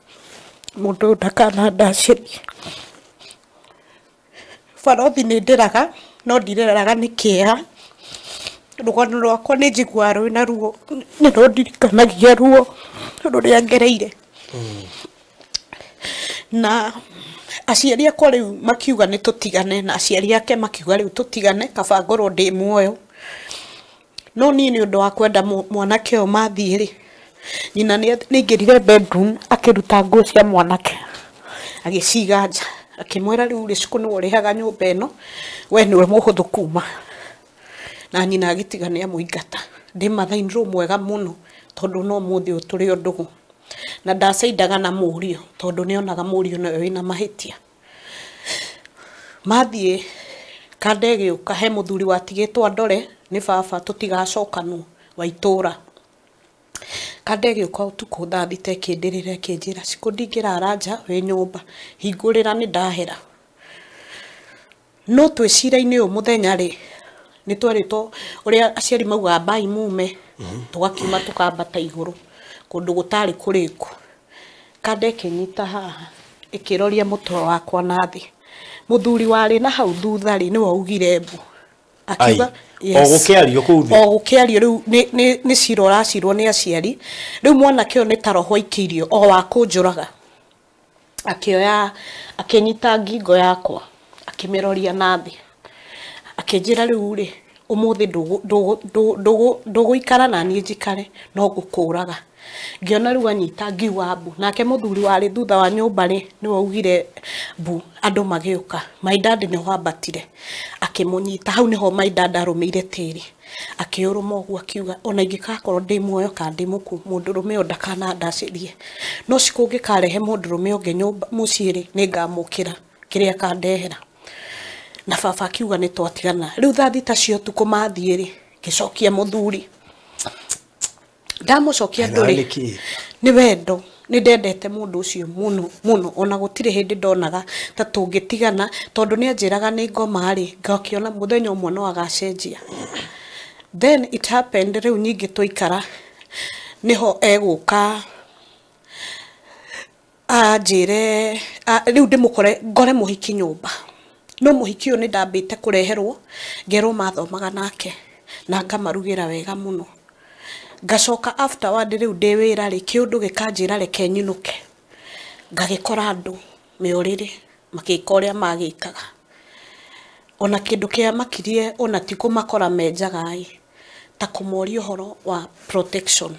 mũndũ ũyũ ndakanandacĩrie. Barothi nĩ ndĩraga no ndireraga nĩ kĩeha. Rũgano rwakwa nĩ njiguaga rwĩna ruo, nĩ rũndirikanagia ruo rũrĩa ngereire. Na aciari akwa rĩu makiuga nĩ tũtigane, na aciari ake makiuga rĩu tũtigane kaba ngorwo ndĩ muoyo. No niĩ nĩ ũndũ wa kwenda mwanake ũyũ mathiĩ rĩ, nyina nĩ aingĩrire bedroom akĩruta nguo cia mwanake agĩciga nja, akĩmwĩra rĩu rĩ, Shiko nĩwe ũrĩhaga nyũmba ĩno, we nĩwe mũhũthũ kuma. Na nyina agĩtiga nĩ amũingata. Ndĩ mother-in-law mwega mũno tondũ no ũmũthĩ ũyũ tũrĩ o ndũgũ. Na ndacaindaga na mũriũ tondũ nĩonaga mũriũ nowe wĩna mahĩtia. Mathiĩ kanda ĩgĩũka he mũthuri watigĩtwo andore nĩ baba tũtigacokanwo wa itũra. Kanda ĩgĩũka ũtukũ thaa 6 ĩkĩndĩrĩra ĩkĩnjĩra Shiko ndingĩrara nja wĩ nyũmba, hingũrĩra nĩ ndahera. No twĩ cira-inĩ ũyũ mũthenya rĩ, nĩ twerĩtwo ũrĩa aciari maugaga mbai mume, tũgakiuma tũkambata igũrũ kũndũ gũtarĩ kũrĩku. Kanda ĩkĩnyita haha ĩkĩroria mũtwe wakwa na thĩ. Mũthuri warĩ na hau thutha rĩ, nĩwe augire mbu. Akiuga
O gũkĩario kũu thĩ?
O gũkĩario rĩu nĩ cira ũracirwo nĩ aciari. Rĩu mwanake ũyũ nĩ ta roho aikĩirio o wa kũnjũraga. Akĩoya, akĩnyita ngingo yakwa, akĩmĩroria na thĩ. Akĩnjĩra rĩu rĩ, ũmũthĩ ndũgũikara na niĩ njikare, no ngũkũraga. Ngĩona rĩu anyita ngiuga mbu. Nake mũthuri warĩ thutha wa nyũmba rĩ, nĩwe augire mbu, andũ magĩũka. My dad nĩho ambatire, akĩmũnyita. Hau nĩho my dad arũmĩire tĩri. Akĩũrũma ũguo akiuga ona ingĩgakorwo ndĩ muoyo kana ndĩ mũkuũ mũndũrũme ũyũ ndakanandacĩrie. No Shiko ũngĩkarehe mũndũrũme ũngĩ nyũmba mũciĩ rĩ, nĩngamũkĩra kĩrĩa akandehera. Na baba akiuga nĩ twatigana. Rĩu thaa thita cia ũtukũ mathiĩ rĩ, ngĩcokia mũthuri. Ndamũcokia ndũrĩ nĩ wendo. Nĩ ndendete mũndũ ũcio mũno mũno, ona gũtirĩ hĩndĩ ndonaga ta tũngĩtigana, tondũ nĩ anjĩraga nĩ ngoma rĩ, ngakĩona mũthenya ũmwe no agacenjia. Then it happened rĩu nyingĩ twaikara nĩho egũka anjĩre rĩu ndĩmũkore ngore mũhiki nyũmba. No mũhiki ũyũ nĩ ndambĩte kũreherwo ngerwo mathomaga nake na ngamarugĩra wega mũno. Ngacoka afterward rĩu ndĩ wĩra rĩ, kĩũndũ gĩkanjĩra reke nyinũke. Ngagĩkora andũ me ũrĩrĩ makĩka ũrĩa magĩkaga. Ona kĩndũ kĩa makirie ona ti kũmakora me njaga ĩ, ta kũmoria ũhoro wa protection.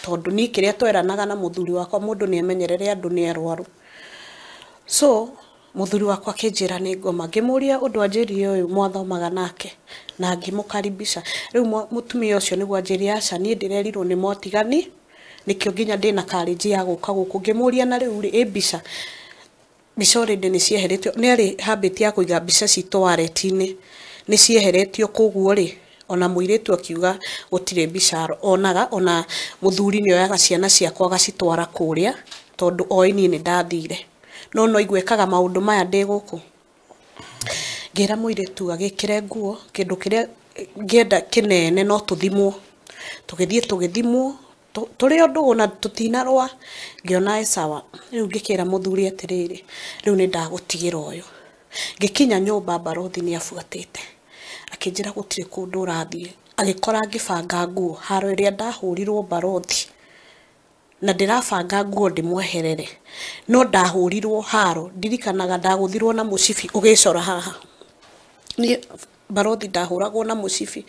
Tondũ niĩ kĩrĩa tweranaga na mũthuri wakwa mũndũ nĩ amenyerere andũ nĩ arwaru. So mũthuri wakwa akĩnjĩra nĩ ngoma, ngĩmũria ũndũ anjĩrire ũyũ mwathomaga nake na ngĩmũkaribisha. Rĩu mũtumia ũcio nĩguo anjĩrire aca niĩ ndĩrerirwo nĩ mwatigani nĩkĩo nginya ndĩna courage ya gũka gũkũ. Ngĩmũria na rĩu rĩ, ĩ mbica mbica already nĩ cieheretio, nĩ arĩ habit ya kũiga mbica citũ wallet-inĩ, nĩ cieheretio koguo rĩ ona mũirĩtu akiuga gũtirĩ mbica onaga, ona mũthuri nĩ oyaga ciana ciakwa agacitwara kũrĩa tondũ oĩ niĩ nĩ ndathire. No no igwekaga maũndũ maya ndĩ gũkũ. Ngĩra mũirĩtu agĩkĩre nguo kĩndũ kĩrĩa ngĩenda kĩnene no tũthimwo. Tũgĩthiĩ tũgĩthimwo tũrĩ o ndũgũ na tũtinarũa, ngĩona ĩ sawa. Rĩu ngĩkĩra mũthuri atĩrĩrĩ, rĩu nĩ ndagũtigĩra ũyũ. Ngĩkinya nyũmba barothi nĩ abuatĩte. Akĩnjĩra gũtirĩ kũndũ ũrathiĩ. Agĩkora ngĩbanga nguo haro ĩrĩa ndahũrirwo barothi na ndĩrabanga nguo ndĩmweherere, no ndahũrirwo haro ndirikanaga ndagũthirwo na mũcibi ũgĩcora haha. Niĩ barothi ndahũragwo na mũcibi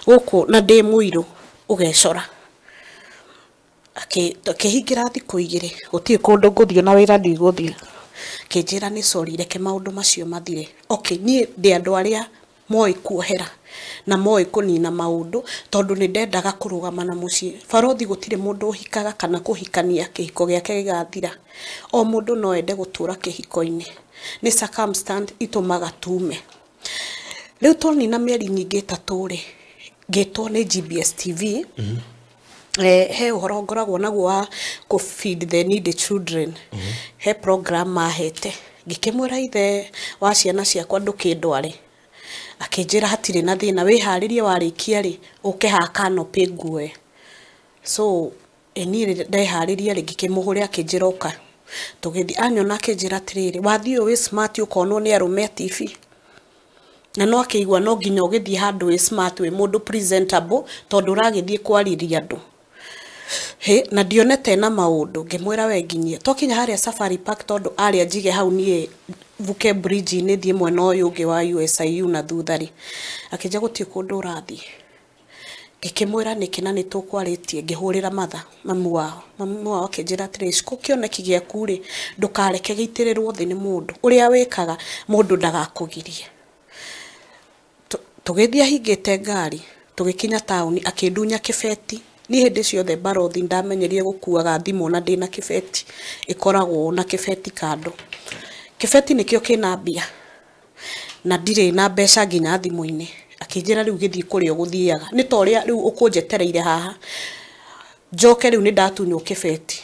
gũkũ na ndĩ mũirũ ũgecora. Akĩhingĩra thikũ igĩrĩ gũtirĩ kũndũ ngũthiĩ na wĩra ndigũthiĩ. Akĩnjĩra nĩ sorry reke maũndũ macio mathire. Okay, niĩ ndĩ andũ arĩa moĩ kuohera na moĩ kũnina maũndũ tondũ nĩ ndendaga kũrũgama na mũciĩ. Barothi gũtirĩ mũndũ ũhikaga kana kũhikania kĩhiko gĩake gĩgathira. O mũndũ no ende gũtũra kĩhiko-inĩ. Nĩ circumstance itũmaga tume. Rĩu twanina mĩeri nyingĩ ĩtatũ rĩ, ngĩtwo nĩ GBS TV. He ũhoro ngoragwo naguo wa kũ feed the needy children. He program mahete. Ngĩkĩmwĩra ithe wa ciana ciakwa ndũkĩndware. Akĩnjĩra hatirĩ na thĩna, wĩharĩrie warĩkia rĩ ũke haha canopy nguoe. So niĩ ndeharĩria rĩ ngĩkĩmũhũrĩra akĩnjĩra ũka. Tũgĩthiĩ anyona akĩnjĩra atĩrĩrĩ, wathiĩ ũyũ wĩ smart ũkonwo nĩ arũme a TV. Na no akĩigua no nginya ũgĩthiĩ handũ wĩ smart wĩ mũndũ presentable tondũ ũragĩthiĩ kwarĩria andũ. Hĩ, na ndionete na maũndũ ngĩmwĩra we nginyie. Twakinya harĩa Safari Park tondũ arĩa njige hau niĩ mvuke bridge-inĩ thiĩ mwena ũyũ ũngĩ wa USIU na thutha rĩ, akĩnjĩra gũtirĩ kũndũ ũrathiĩ. Ngĩkĩmwĩra nĩkĩ na nĩ tũkwarĩtie, ngĩhũrĩra matha mamu wao. Mamu wao akĩnjĩra atĩrĩrĩ, Shiko kĩoneki gĩaku rĩ, ndũkareke gĩitĩrĩrwo thĩ nĩ mũndũ. Ũrĩa wĩkaga mũndũ ndagakũgirie. Tũgĩthiĩ ahingĩte ngari, tũgĩkinya taũni akĩndunya kĩbeti. Niĩ hĩndĩ ciothe barothi ndamenyerie gũkuaga thimũ na ndĩna kĩbeti, ĩkoragwo na kĩbeti kando. Kĩbeti nĩkĩo kĩna mbia na ndirĩ na mbeca nginya thimũ-inĩ. Akĩnjĩra rĩu gĩthiĩ kũrĩa ũgũthiaga, nĩ ta ũrĩa rĩu ũkũnjetereire haha njoke rĩu nĩ ndatunywo kĩbeti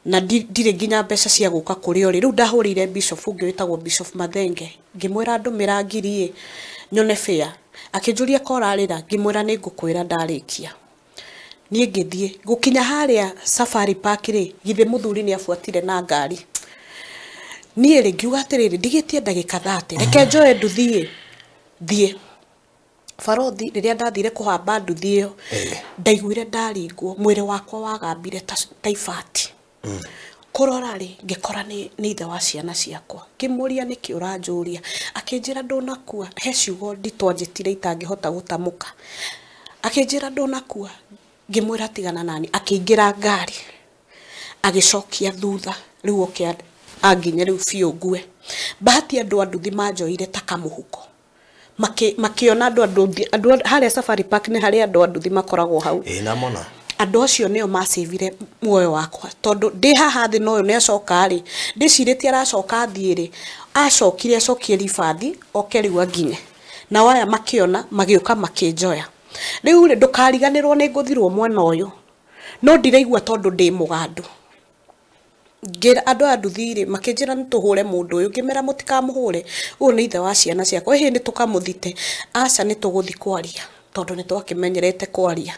na ndirĩ nginya mbeca cia gũka kũrĩa ũrĩ. Rĩu ndahũrĩire bishop ũngĩ wĩtagwo Bishop Mathenge, ngĩmwĩra ndũmĩra ngiri ĩ nyone fare. Akĩnjũria ko ũrarĩra, ngĩmwĩra nĩ ngũkwĩra ndarĩkia. Niĩ ngĩthiĩ gũkinya harĩa Safari Park rĩ, githĩ mũthuri nĩ abuatire na ngari. Niĩ rĩ ngiuga atĩrĩrĩ, ndigĩtie ndagĩka 30, reke njoe nduthi ĩ thiĩ. Barothi rĩrĩa ndathire kũhamba nduthi ĩyo, ndaiguire ndaringwo, mwĩrĩ wakwa wagambire ta ibati. Kũrora rĩ, ngĩkora nĩ ithe wa ciana ciakwa. Ngĩmũria nĩkĩ ũranjũria, akĩnjĩra ndũnakua. He ciugo nditũ anjĩtire itangĩhota gũtamũka. Akĩnjĩra ndũnakua, ngĩmwĩra tigana nani. Akĩingĩra ngari agĩcokia thutha, rĩu oke anginye rĩu biũ ngue. Bahati andũ a nduthi manjoire ta kamũhuko, Makiona andũ harĩa Safari Park nĩ harĩa andũ a nduthi makoragwo hau.
Ĩĩ namona.
Andũ acio nĩo macĩvire muoyo wakwa tondũ ndĩ haha thĩ na ũyũ nĩ acoka rĩ, ndĩcirĩtie aracoka athiĩ rĩ, acokire acokie ribathi oke rĩu anginye. Nao aya makĩona magĩũka makĩnjoya. Rĩu rĩ, ndũkariganĩrwo nĩ ngũthirwo mwena ũyũ, no ndiraigua tondũ ndĩ mũgandu. Ngĩra andũ a nduthi rĩ, makĩnjĩra nĩ tũhũre mũndũ ũyũ, ngĩmera mũtikamũhũre, ũyũ nĩ ithe wa ciana ciakwa, ĩhĩ nĩ tũkamũthite, aca nĩ tũgũthiĩ kwaria tondũ nĩ twakĩmenyerete kwaria.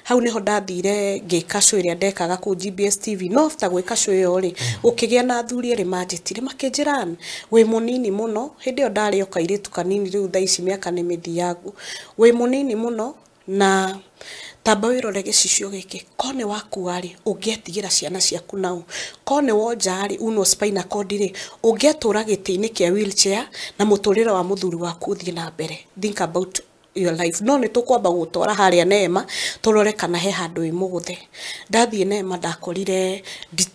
Hau niho ndathire ngĩka show ĩrĩa ndekaga kũu GBS TV. No after gwĩka show ĩyo rĩ, gũkĩgĩa na athuri erĩ manjĩtire makĩnjĩra wĩ mũnini mũno, hĩndĩ ĩyo ndarĩ o kairĩtu kanini, rĩu thaa ici mĩaka nĩ mĩthiangu, wĩ mũnini mũno na tamba wĩrore gĩcicio gĩkĩ, ko nĩ wakua rĩ, ũngĩetigĩra ciana ciaku nau, ko nĩ wonja rĩ, unwo spinal cord rĩ, ũngĩetũra gĩtĩ-inĩ kĩa wheelchair na mũtũrĩre wa mũthuri waku ũthiĩ na mbere. Think about your life. No nĩ tũkwamba gũtwara harĩa Neema tũrore kana he handũ wĩ mũgũthe. Ndathiĩ Neema ndakorire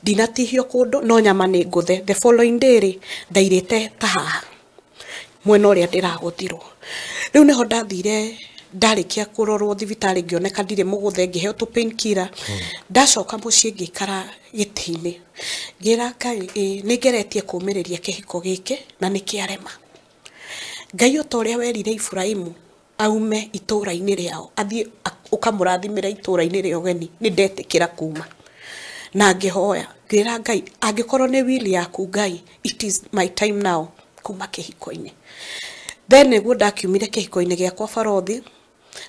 ndinatihio kũndũ, no nyama nĩ ngũthe. The following day rĩ, ndairĩte ta haha mwena ũrĩa ndĩragũthirwo. Rĩu nĩho ndathire ndarĩkia kũrorwo thibitarĩ ngĩoneka ndirĩ mũgũthe, ngĩheo tũ painkiller. Ndacoka mũciĩ ngĩikara gĩtĩ-inĩ, ngĩra Ngai ĩ nĩ ngeretie kũmĩrĩria kĩhiko gĩkĩ na nĩ kĩarema. Ngai o ta ũrĩa werire Iburahĩmu aume itũra-inĩ rĩao athiĩ ũkamũrathimĩra itũra-inĩ rĩa ũgeni, nĩ ndetĩkĩra kuma. Na ngĩhoya ngĩra Ngai angĩkorwo nĩ will yaku Ngai, it is my time now kuma kĩhiko-inĩ. Then nĩguo ndakiumire kĩhiko-inĩ gĩakwa barothi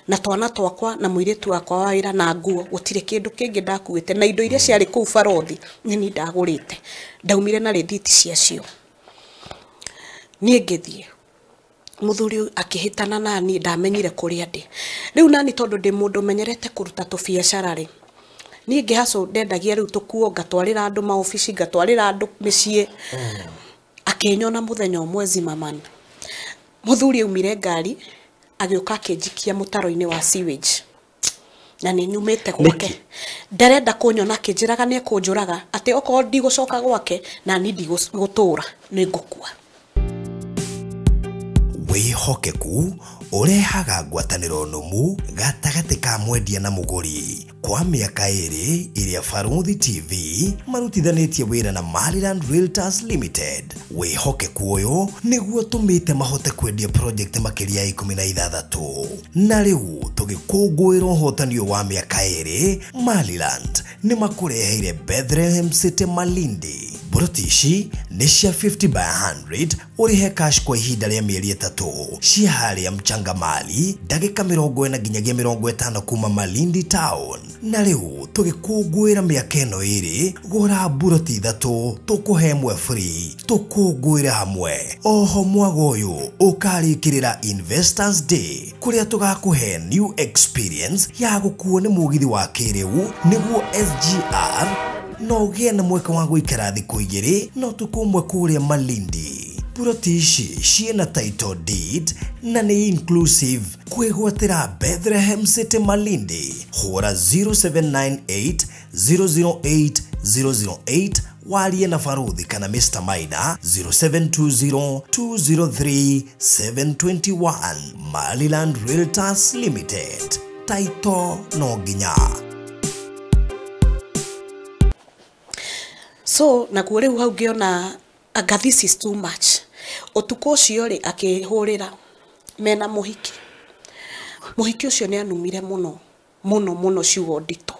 na twana twakwa na mũirĩtu wakwa wa wĩra na nguo, gũtirĩ kĩndũ kĩngĩ ndakuĩte, na indo iria ciarĩ kũu barothi nĩ niĩ ndagũrĩte, ndaumire na rĩthiti ciacio. Niĩ ngĩthiĩ, mũthuri ũyũ akĩhĩtana naniĩ, ndamenyire kũrĩa ndĩ. Rĩu nani tondũ ndĩ mũndũ ũmenyerete kũruta tũbiacara rĩ, niĩ ngĩhacũ ndendagia rĩu tũkuo, ngatwarĩra andũ maobici, ngatwarĩra andũ mĩciĩ. Akĩnyona mũthenya ũmwe Zimmerman. Mũthuri aumire ngari agĩũka akĩnjikia mũtaro-inĩ wa sewage, na nĩ nyumĩte gwake. Ndarenda kũnyona, akĩnjĩraga nĩ ekũnjũraga, atĩ okorwo ndigũcoka gwake na niĩ ndigũtũra nĩ ngũkua.
Wĩhokeku ũrehaga ngwatanĩro nũmu gatagatĩ ka mwendia na mũgũri. Kwa mĩaka ĩrĩ ĩrĩa Barũthi TV marutithanĩtie wĩra na Maryland Realtors Limited, wĩhokeku ũyũ nĩguo tũmĩte mahote kwendia project makĩria ya 16. Na rĩu tũgĩkũngũĩra ũhotani ũyũ wa mĩaka ĩrĩ, Maryland nĩ makũreheire Bethlehem City Malindi. Mburoti ici nĩ cia 50 by 100, ũrĩhe cash kwa ihinda rĩa mĩeri 3, cia harĩa Mchangamali ndagĩka 40 nginyagia 50 kuma Malindi town. Na rĩu tũgĩkũngũĩra mĩaka ĩno ĩrĩ, gũra mburoti 3 tũkũhe ĩmwe free, tũkũngũĩre hamwe. Oho mwago ũyũ ũkarĩkĩrĩra Investors Day, kũrĩa tũgakũhe new experience ya gũkuo nĩ mũgithi wa kĩrĩu nĩguo SGR, no ũgĩe na mweke wa gũikara thikũ 2 no ũtukũ ũmwe kũrĩa Malindi. Mburoti ici ciĩna title deed na nĩ inclusive. Kwĩgwatĩra Bethlehem City Malindi, hũra 0798 008 008, warie na Barũthi kana Mr. Maina 0720 203 721. Maryland Realtors Limited, title no nginya.
So naguo rĩu hau ngĩona anga this is too much. Ũtukũ ũcio rĩ, akĩhũrĩra mena mũhiki. Mũhiki ũcio nĩ anumire mũno mũno mũno ciugo nditũ,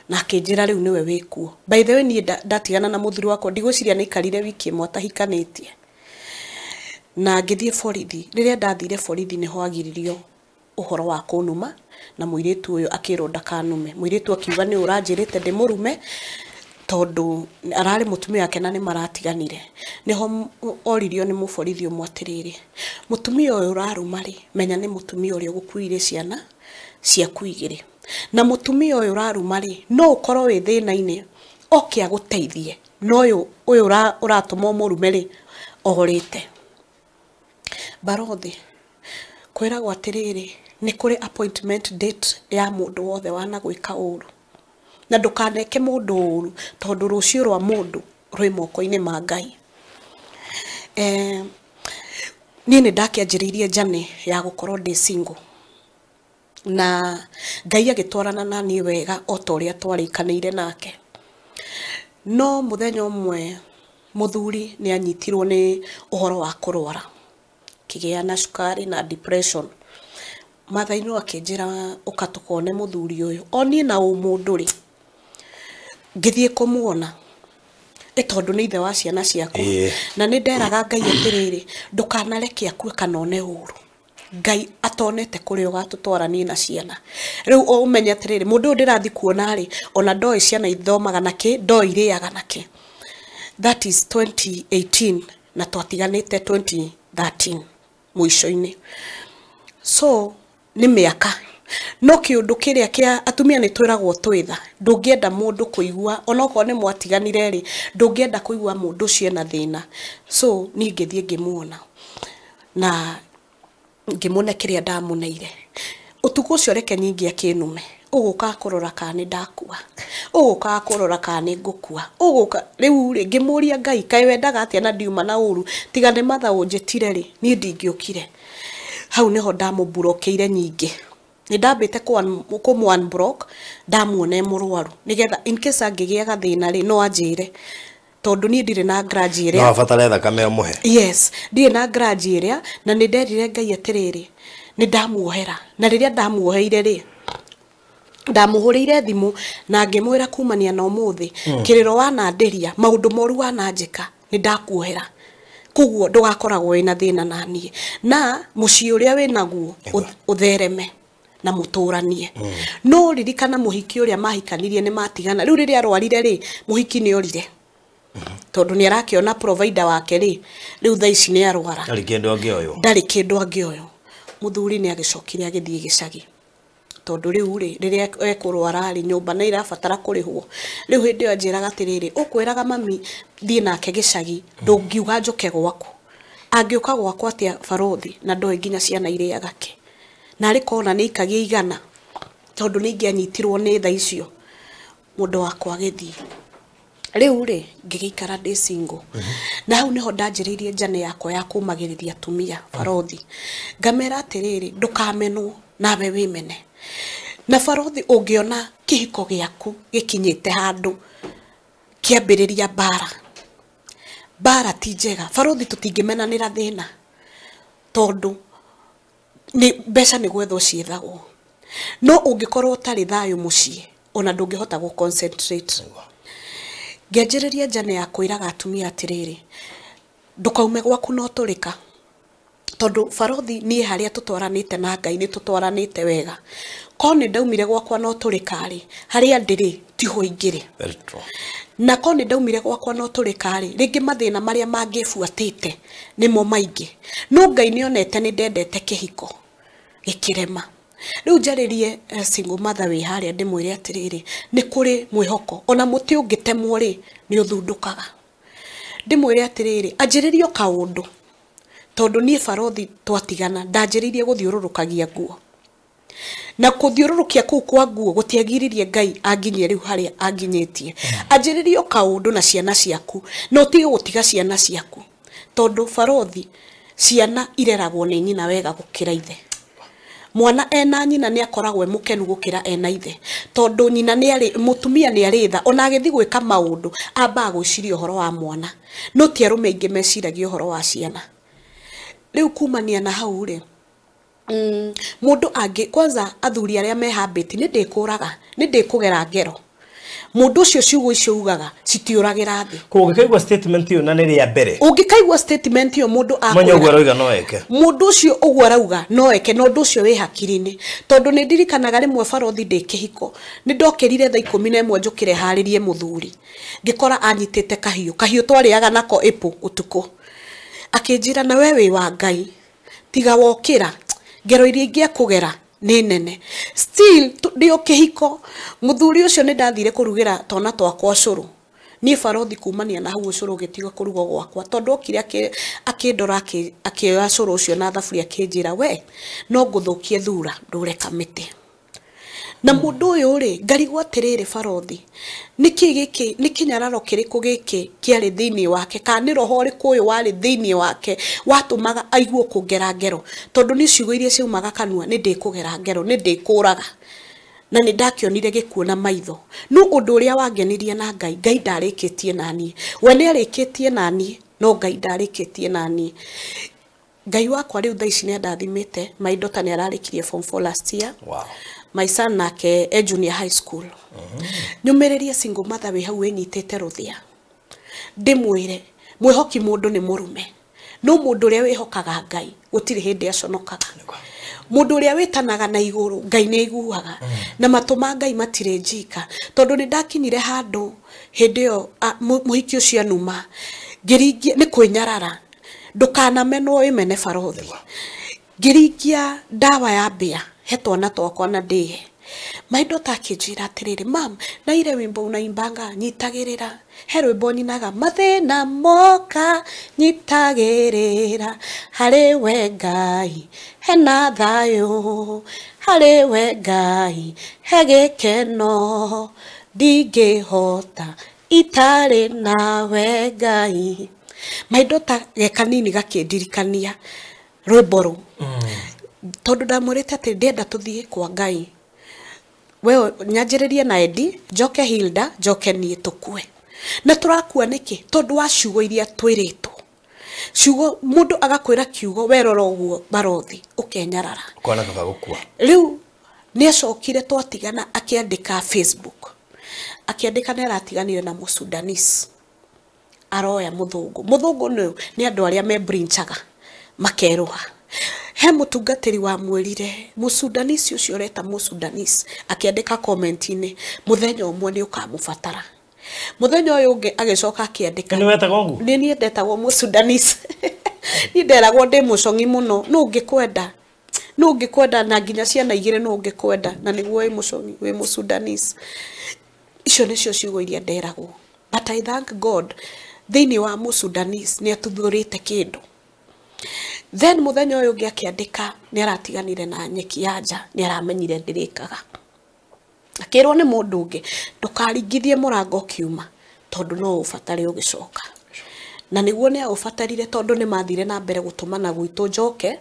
na akĩnjĩra rĩu nĩwe wĩkuo. By the way, niĩ ndatigana na mũthuri wakwa ndigwĩciria nĩ aikarire wiki ĩmwe atahikanĩtie. Na ngĩthiĩ borithi. Rĩrĩa ndathire borithi nĩho agiririo ũhoro wa kũnuma, na mũirĩtu ũyũ akĩrwo ndakanume. Mũirĩtu akiuga nĩ ũranjĩrĩte ndĩmũrume tondũ ararĩ mũtumia wake na nĩ maratiganire. Nĩho oririo nĩ mũborithi ũmwe atĩrĩrĩ, mũtumia ũyũ ũraruma rĩ, menya nĩ mũtumia ũrĩa ũgũkuire ciana ciaku 2, na mũtumia ũyũ ũraruma rĩ, no ũkorwo wĩ thĩna-inĩ oke agũteithie, no ũyũ ũratũma ũmũrume rĩ, orĩte. Barothi kwĩragwo atĩrĩrĩ, nĩ kũrĩ appointment date ya mũndũ wothe wanagwĩka ũru, na ndũkaneke mũndũ ũru tondũ rũciũ rwa mũndũ rwĩ moko-inĩ ma Ngai. Niĩ nĩ ndakĩanjĩrĩirie njane ya gũkorwo ndĩ single na Ngai agĩtwarana na niĩ wega o ta ũrĩa twarĩkanĩire nake. No mũthenya ũmwe mũthuri nĩ anyitirwo nĩ ũhoro wa kũrwara, kĩgĩa na cukari na depression. Mathainĩ akĩnjĩra ũka tũkone mũthuri ũyũ. O niĩ na ũmũndũ rĩ, ngĩthiĩ kũmuona nĩ tondũ nĩ ithe wa ciana ciakwa. Na nĩ nderaga Ngai atĩrĩrĩ, ndũkanareke akue kana one ũru. Ngai atonete kũrĩa ũgatũtwara niĩ na ciana. Rĩu ũmenye atĩrĩrĩ, mũndũ ũyũ ndĩrathiĩ kuona rĩ, ona ndoĩ ciana ithomaga nakĩ, ndoĩ irĩaga nakĩ. That is 2018 na twatiganĩte 2013 mũico-inĩ. So nĩ mĩaka. No kĩũndũ kĩrĩa kĩa atumia nĩ twĩragwo twĩtha, ndũngĩenda mũndũ kũigua onokorwo nĩ mwatiganire rĩ, ndũngĩenda kũigua mũndũ ũcio ena thĩna. So niĩ ngĩthiĩ ngĩmuona na ngĩmuona kĩrĩa ndamũneire. Ũtukũ ũcio reke nyingĩ akĩnume, ũgũka kũrora kana nĩ ndakua, ũgũka kũrora kana nĩ ngũkua, ũgũka rĩu rĩ ngĩmũria Ngai kaĩ wendaga atĩa na ndiuma na ũru, tiga nĩ matha ũnjĩtire rĩ, niĩ ndingĩũkire. Hau nĩho ndamũmburokeire nyingĩ. Nĩ ndambĩte kũmũ unblock ndamuona e mũrwaru nĩgetha in case angĩgĩa gathĩna rĩ no anjĩre, tondũ niĩ ndirĩ na grudge ĩrĩa
no abatare thakame ũmũhe.
Yes, ndirĩ na grudge ĩrĩa, na nĩ nderire Ngai atĩrĩrĩ, nĩ ndamuohera. Na rĩrĩa ndamuoheire rĩ, ndamũhũrĩire thimũ na ngĩmwĩra kumania na ũmũthĩ, kĩrĩro wanandĩria, maũndũ moru wananjĩka, nĩ ndakuohera. Koguo ndũgakoragwo wĩna thĩna na niĩ, na mũciĩ ũrĩa wĩnaguo ũthereme na mũtũranie. No ririkana mũhiki ũrĩa mahikanirie nĩ matigana. Rĩu rĩrĩa arwarire rĩ, mũhiki nĩ orire, tondũ nĩ arakĩona provider wake rĩ, rĩu thaa ici nĩ arwara,
ndarĩ kĩndũ angĩoywo,
ndarĩ kĩndũ angĩoywo. Mũthuri nĩ agĩcokire agĩthiĩ gĩcagi, tondũ rĩu rĩ rĩrĩa ekũrwara rĩ, nyũmba nĩ irabatara kũrĩhwo. Rĩu hĩndĩ ĩyo anjĩraga atĩrĩrĩ, ũkwĩraga mami thiĩ nake gĩcagi, ndũngiuga njũke gwaku. Angĩũka gwakwa atĩa barothi, na ndoĩ nginya ciana irĩaga kĩ, na arĩ kona nĩ ikagia igana, tondũ nĩ ingĩanyitirwo nĩ tha icio. Mũndũ wakwa agĩthiĩ. Rĩu rĩ ngĩgĩikara ndĩ single. Na hau nĩho ndanjĩrĩirie njane yakwa ya kũmagĩrĩria atumia barothi. Ngamera atĩrĩrĩ, ndũkamenwo nawe wĩmene. Na barothi ũngĩona kĩhiko gĩaku gĩkinyĩte handũ kĩambĩrĩria mbara, mbara ti njega. Barothi tũtingĩmenanĩra thĩna, tondũ nĩ mbeca nĩ gwethwo ciethagwo. No ũngĩkorwo ũtarĩ thayũ mũciĩ, ona ndũngĩhota gũ concentrate. Ngĩanjĩrĩria njane ya kwĩraga atumia atĩrĩrĩ, ndũkaume gwaku na ũtũrĩka, tondũ barothi niĩ harĩa tũtwaranĩte na Ngai nĩ tũtwaranĩte wega. Korwo nĩ ndaumire gwakwa na ũtũrĩka rĩ, harĩa ndĩrĩ tiho ingĩrĩ. Na korwo nĩ ndaumire gwakwa na ũtũrĩka rĩ, rĩngĩ mathĩna marĩa mangĩbuatĩte nĩmo maingĩ. No Ngai nĩonete nĩ ndendete kĩhiko gĩkĩrema. Rĩu njarĩrie single mother wĩ harĩa ndĩmwĩre atĩrĩrĩ, nĩ kũrĩ mwĩhoko, ona mũtĩ ũngĩtemwo rĩ nĩ ũthundũkaga. Ndĩmwĩre atĩrĩrĩ, anjĩrĩrie o kaũndũ, tondũ niĩ barothi twatigana ndanjĩrĩirie gũthiũrũrũkagia nguo, na kũthiũrũrũkia kũu kwa nguo gũtiagiririe Ngai anginyie rĩu harĩa anginyĩtie. Anjĩrĩrie o kaũndũ na ciana ciaku, na ũtige gũtiga ciana ciaku, tondũ barothi ciana ireragwo nĩ nyina wega gũkĩra ithe. Mwana ena nyina nĩ akoragwo e mũkenu gũkĩra ena ithe, tondũ nyina nĩ arĩ, mũtumia nĩ arĩ tha, ona agĩthiĩ gwĩka maũndũ ambaga gwĩciria ũhoro wa mwana, no ti arũme aingĩ meciragia ũhoro wa ciana. Rĩu kumania na hau rĩ, mũndũ angĩ kwanza athuri arĩa mehambĩtie nĩ ndĩkũraga, nĩ ndĩkũgera ngero. Mũndũ ũcio ciugo icio ugaga citiũragĩra thĩ.
Koguo ũngĩkaigua statement ĩyo na nĩ rĩa mbere,
ũngĩkaigua statement ĩyo mũndũ
akwĩra, ũguo arauga no eke,
mũndũ ũcio ũguo arauga no eke, na ũndũ ũcio wĩ hakiri-inĩ. Tondũ nĩ ndirikanaga rĩmwe barothi ndĩ kĩhiko, nĩ ndokĩrire thaa 11 njũkĩre harĩrie mũthuri, ngĩkora anyitĩte kahiũ, kahiũ twarĩaga nako ĩpũ ũtukũ. Akĩnjĩra, na we wĩ wa Ngai, tiga wokĩra, ngero iria ingĩakũgera nĩ nene. Still ndĩ o kĩhiko, mũthuri ũcio nĩ ndathire kũrugĩra twana twakwa ũcũrũ. Niĩ barothi kumania na hau ũcũrũ ũgĩtiga kũrugwo gwakwa, tondũ okire akĩndora akĩoya ũcũrũ ũcio na thaburia akĩnjĩra, we no ngũthũkie thura ndũre kamĩtĩ. Na mũndũ ũyũ rĩ ngarigwo atĩrĩrĩ barothi nĩkĩ gĩkĩ nĩ kĩnyararo kĩrĩkũ gĩkĩ kĩarĩ thĩinĩ wake kana nĩ roho ũrĩkũ ũyũ warĩ thĩinĩ wake watũmaga aigue kũngera ngero tondũ nĩ ciugo iria ciaumaga kanua nĩ ndĩkũgera ngero nĩ ndĩkũraga na nĩ ndakĩonire gĩkuũ na maitho no ũndũ ũrĩa wangenirie na Ngai Ngai ndarĩkĩtie naniĩ we nĩ arĩkĩtie naniĩ no Ngai ndarĩkĩtie naniĩ Ngai wakwa rĩu thaa ici nĩ andathimĩte my daughter nĩ ararĩkirie form 4 last year.
Wow.
My son nake e junior high school. Nyũmĩrĩrie single mother wĩ hau wĩnyitĩte rũthĩa ndĩmwĩre mwĩhoki mũndũ nĩ mũrume no mũndũ ũrĩa wĩhokaga Ngai gũtirĩ hĩndĩ aconokaga mũndũ ũrĩa wĩtanaga na igũrũ Ngai nĩ aiguaga na matũ ma Ngai matirĩ njika tondũ nĩ ndakinyire handũ hĩndĩ ĩyo mũhiki ũcio anuma ngĩringia nĩ kwĩnyarara ndũkanamenwo wĩmene barothi ngĩringia ndawa ya mbĩa he twana twakwa na ndĩhe my daughter akĩnjĩra atĩrĩrĩ mam na ile wimbo unaimbanga nyitagĩrĩra he rwĩmbo nyinaga mathĩna moka nyitagĩrĩra harĩ we Ngai hena thayũ harĩ we Ngai he gĩkeno ndingĩhota itarĩ nawe Ngai. My daughter ge kanini gakĩndirikania rwĩmbo rũu tondũ ndamwĩrĩte atĩ ndĩenda tũthiĩ kwa Ngai we nyanjĩrĩrie na Edi njoke Hilda njoke niĩ tũkue na tũrakua nĩkĩ tondũ wa ciugo iria twĩrĩtwo ciugo mũndũ agakwĩra kiugo werora ũguo barothi ũkenyarara
Ũkona kaba gũkua.
Rĩu nĩ acokire twatigana akĩandĩka Facebook akĩandĩka nĩ aratiganire na Mũsudanese aroya mũthũngũ mũthũngũ nĩ andũ arĩa me brinchaga makerũha he mũtungatĩri wamwĩrire Mũsudanese ũcio ũreta Mũsudanese akĩandĩka comment-inĩ mũthenya ũmwe nĩ ũkamũbatara mũthenya ũyũ ũngĩ agĩcoka akĩandĩka
Nĩ wetagwo ũguo?
Nĩ niĩ ndetagwo Mũsudanese niĩ nderagwo ndĩ mũcong'i mũno nũ ũngĩkwenda nũ ũngĩkwenda na nginya ciana igĩrĩ nũ ũngĩkwenda na nĩguo wĩ mũcong'i wĩ Mũsudanese icio nĩcio ciugo iria nderagwo but I thank God thĩinĩ wa Mũsudanese nĩ atuthũrĩte kĩndũ. Then mũthenya ũyũ ũngĩ akĩandĩka nĩ aratiganire na nyeki ya nja nĩ aramenyire ndĩrĩkaga akĩrwo nĩ mũndũ ũngĩ ndũkaringithie mũrango ũkiuma tondũ no ũbatare ũgĩcoka na nĩguo nĩ aũbatarire tondũ nĩ mathire na mbere gũtũmana gwitũ njoke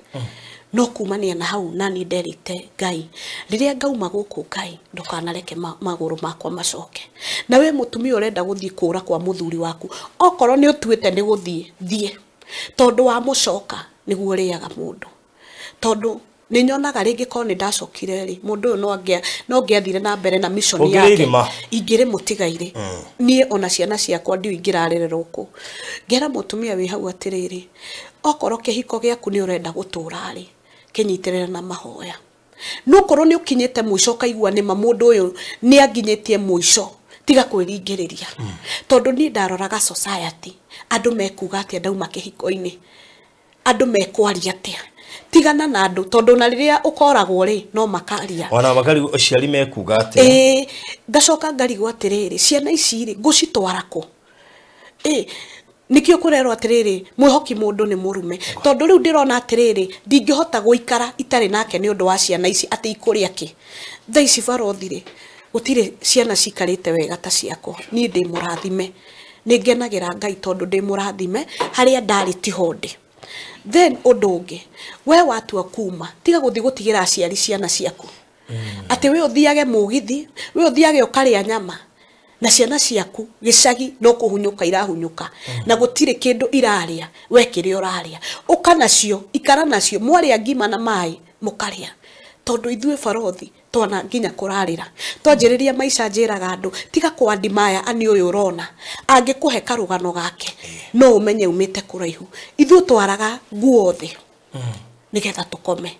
no kumania na hau na niĩ nderĩte Ngai rĩrĩa ngauma gũkũ Ngai ndũkanareke magũrũ makwa macoke na we mũtumia ũrenda gũthiĩ kũra kwa mũthuri waku okorwo nĩ ũtuĩte nĩ gũthiĩ thiĩ tondũ wa mũcoka nĩguo ũrĩaga mũndũ tondũ nĩ nyonaga rĩngĩ korwo nĩ ndacokire rĩ mũndũ ũyũ no ngĩathire na mbere na mission yake ingĩrĩ mũtigairĩ niĩ ona ciana ciakwa ndiũ ingĩrarererwo kũ ngera mũtumia wĩ hau atĩrĩrĩ okorwo kĩhiko gĩaku nĩ ũrenda gũtũra rĩ kĩnyitĩrĩre na mahoya no korwo nĩ ũkinyĩte mũico ũkaigua nĩma mũndũ ũyũ nĩ anginyĩtie mũico tiga kwĩringĩrĩria tondũ niĩ ndaroraga society andũ mekuga atĩa ndauma kĩhiko-inĩ andũ mekwaria atĩa tigana na andũ tondũ na rĩrĩa ũkoragwo rĩ no makaria
ona makari aciari mekuga atĩa
ĩĩ ngacoka ngarigwo atĩrĩrĩ ciana ici rĩ ngũcitwara kũ ĩĩ nikio kũrerwo atĩrĩrĩ mwĩhoki mũndũ nĩ mũrume tondũ rĩu ndĩrona atĩrĩrĩ ndingĩhota gũikara itarĩ nake nĩ ũndũ wa ciana ici atĩ ikũrĩa kĩ thaa ici barothi rĩ gũtirĩ ciana cikarĩte wega ta ciakwa niĩ ndĩ mũrathime nĩ ngenagĩra Ngai tondũ ndĩ mũrathime harĩa ndarĩ tiho ndĩ. Then ũndũ ũngĩ we watua kuma tiga gũthiĩ gũtigĩra aciari ciana ciaku atĩ we ũthiage mũgithi we ũthiage ũkarĩa nyama na ciana ciaku gĩcagi no kũhunyũka irahunyũka na gũtirĩ kĩndũ irarĩa we kĩrĩa ũrarĩa ũka nacio ikara nacio mwarĩa ngima na maĩ mũkarĩa tondũ ithuĩ barothi twana nginya kũrarĩra twanjĩrĩria maica njĩraga andũ tiga kwandi maya ani ũyũ ũrona angĩkũhe karũgano gake no ũmenye umĩte kũraihu ithuĩ twaraga nguo thĩ nĩgetha tũkome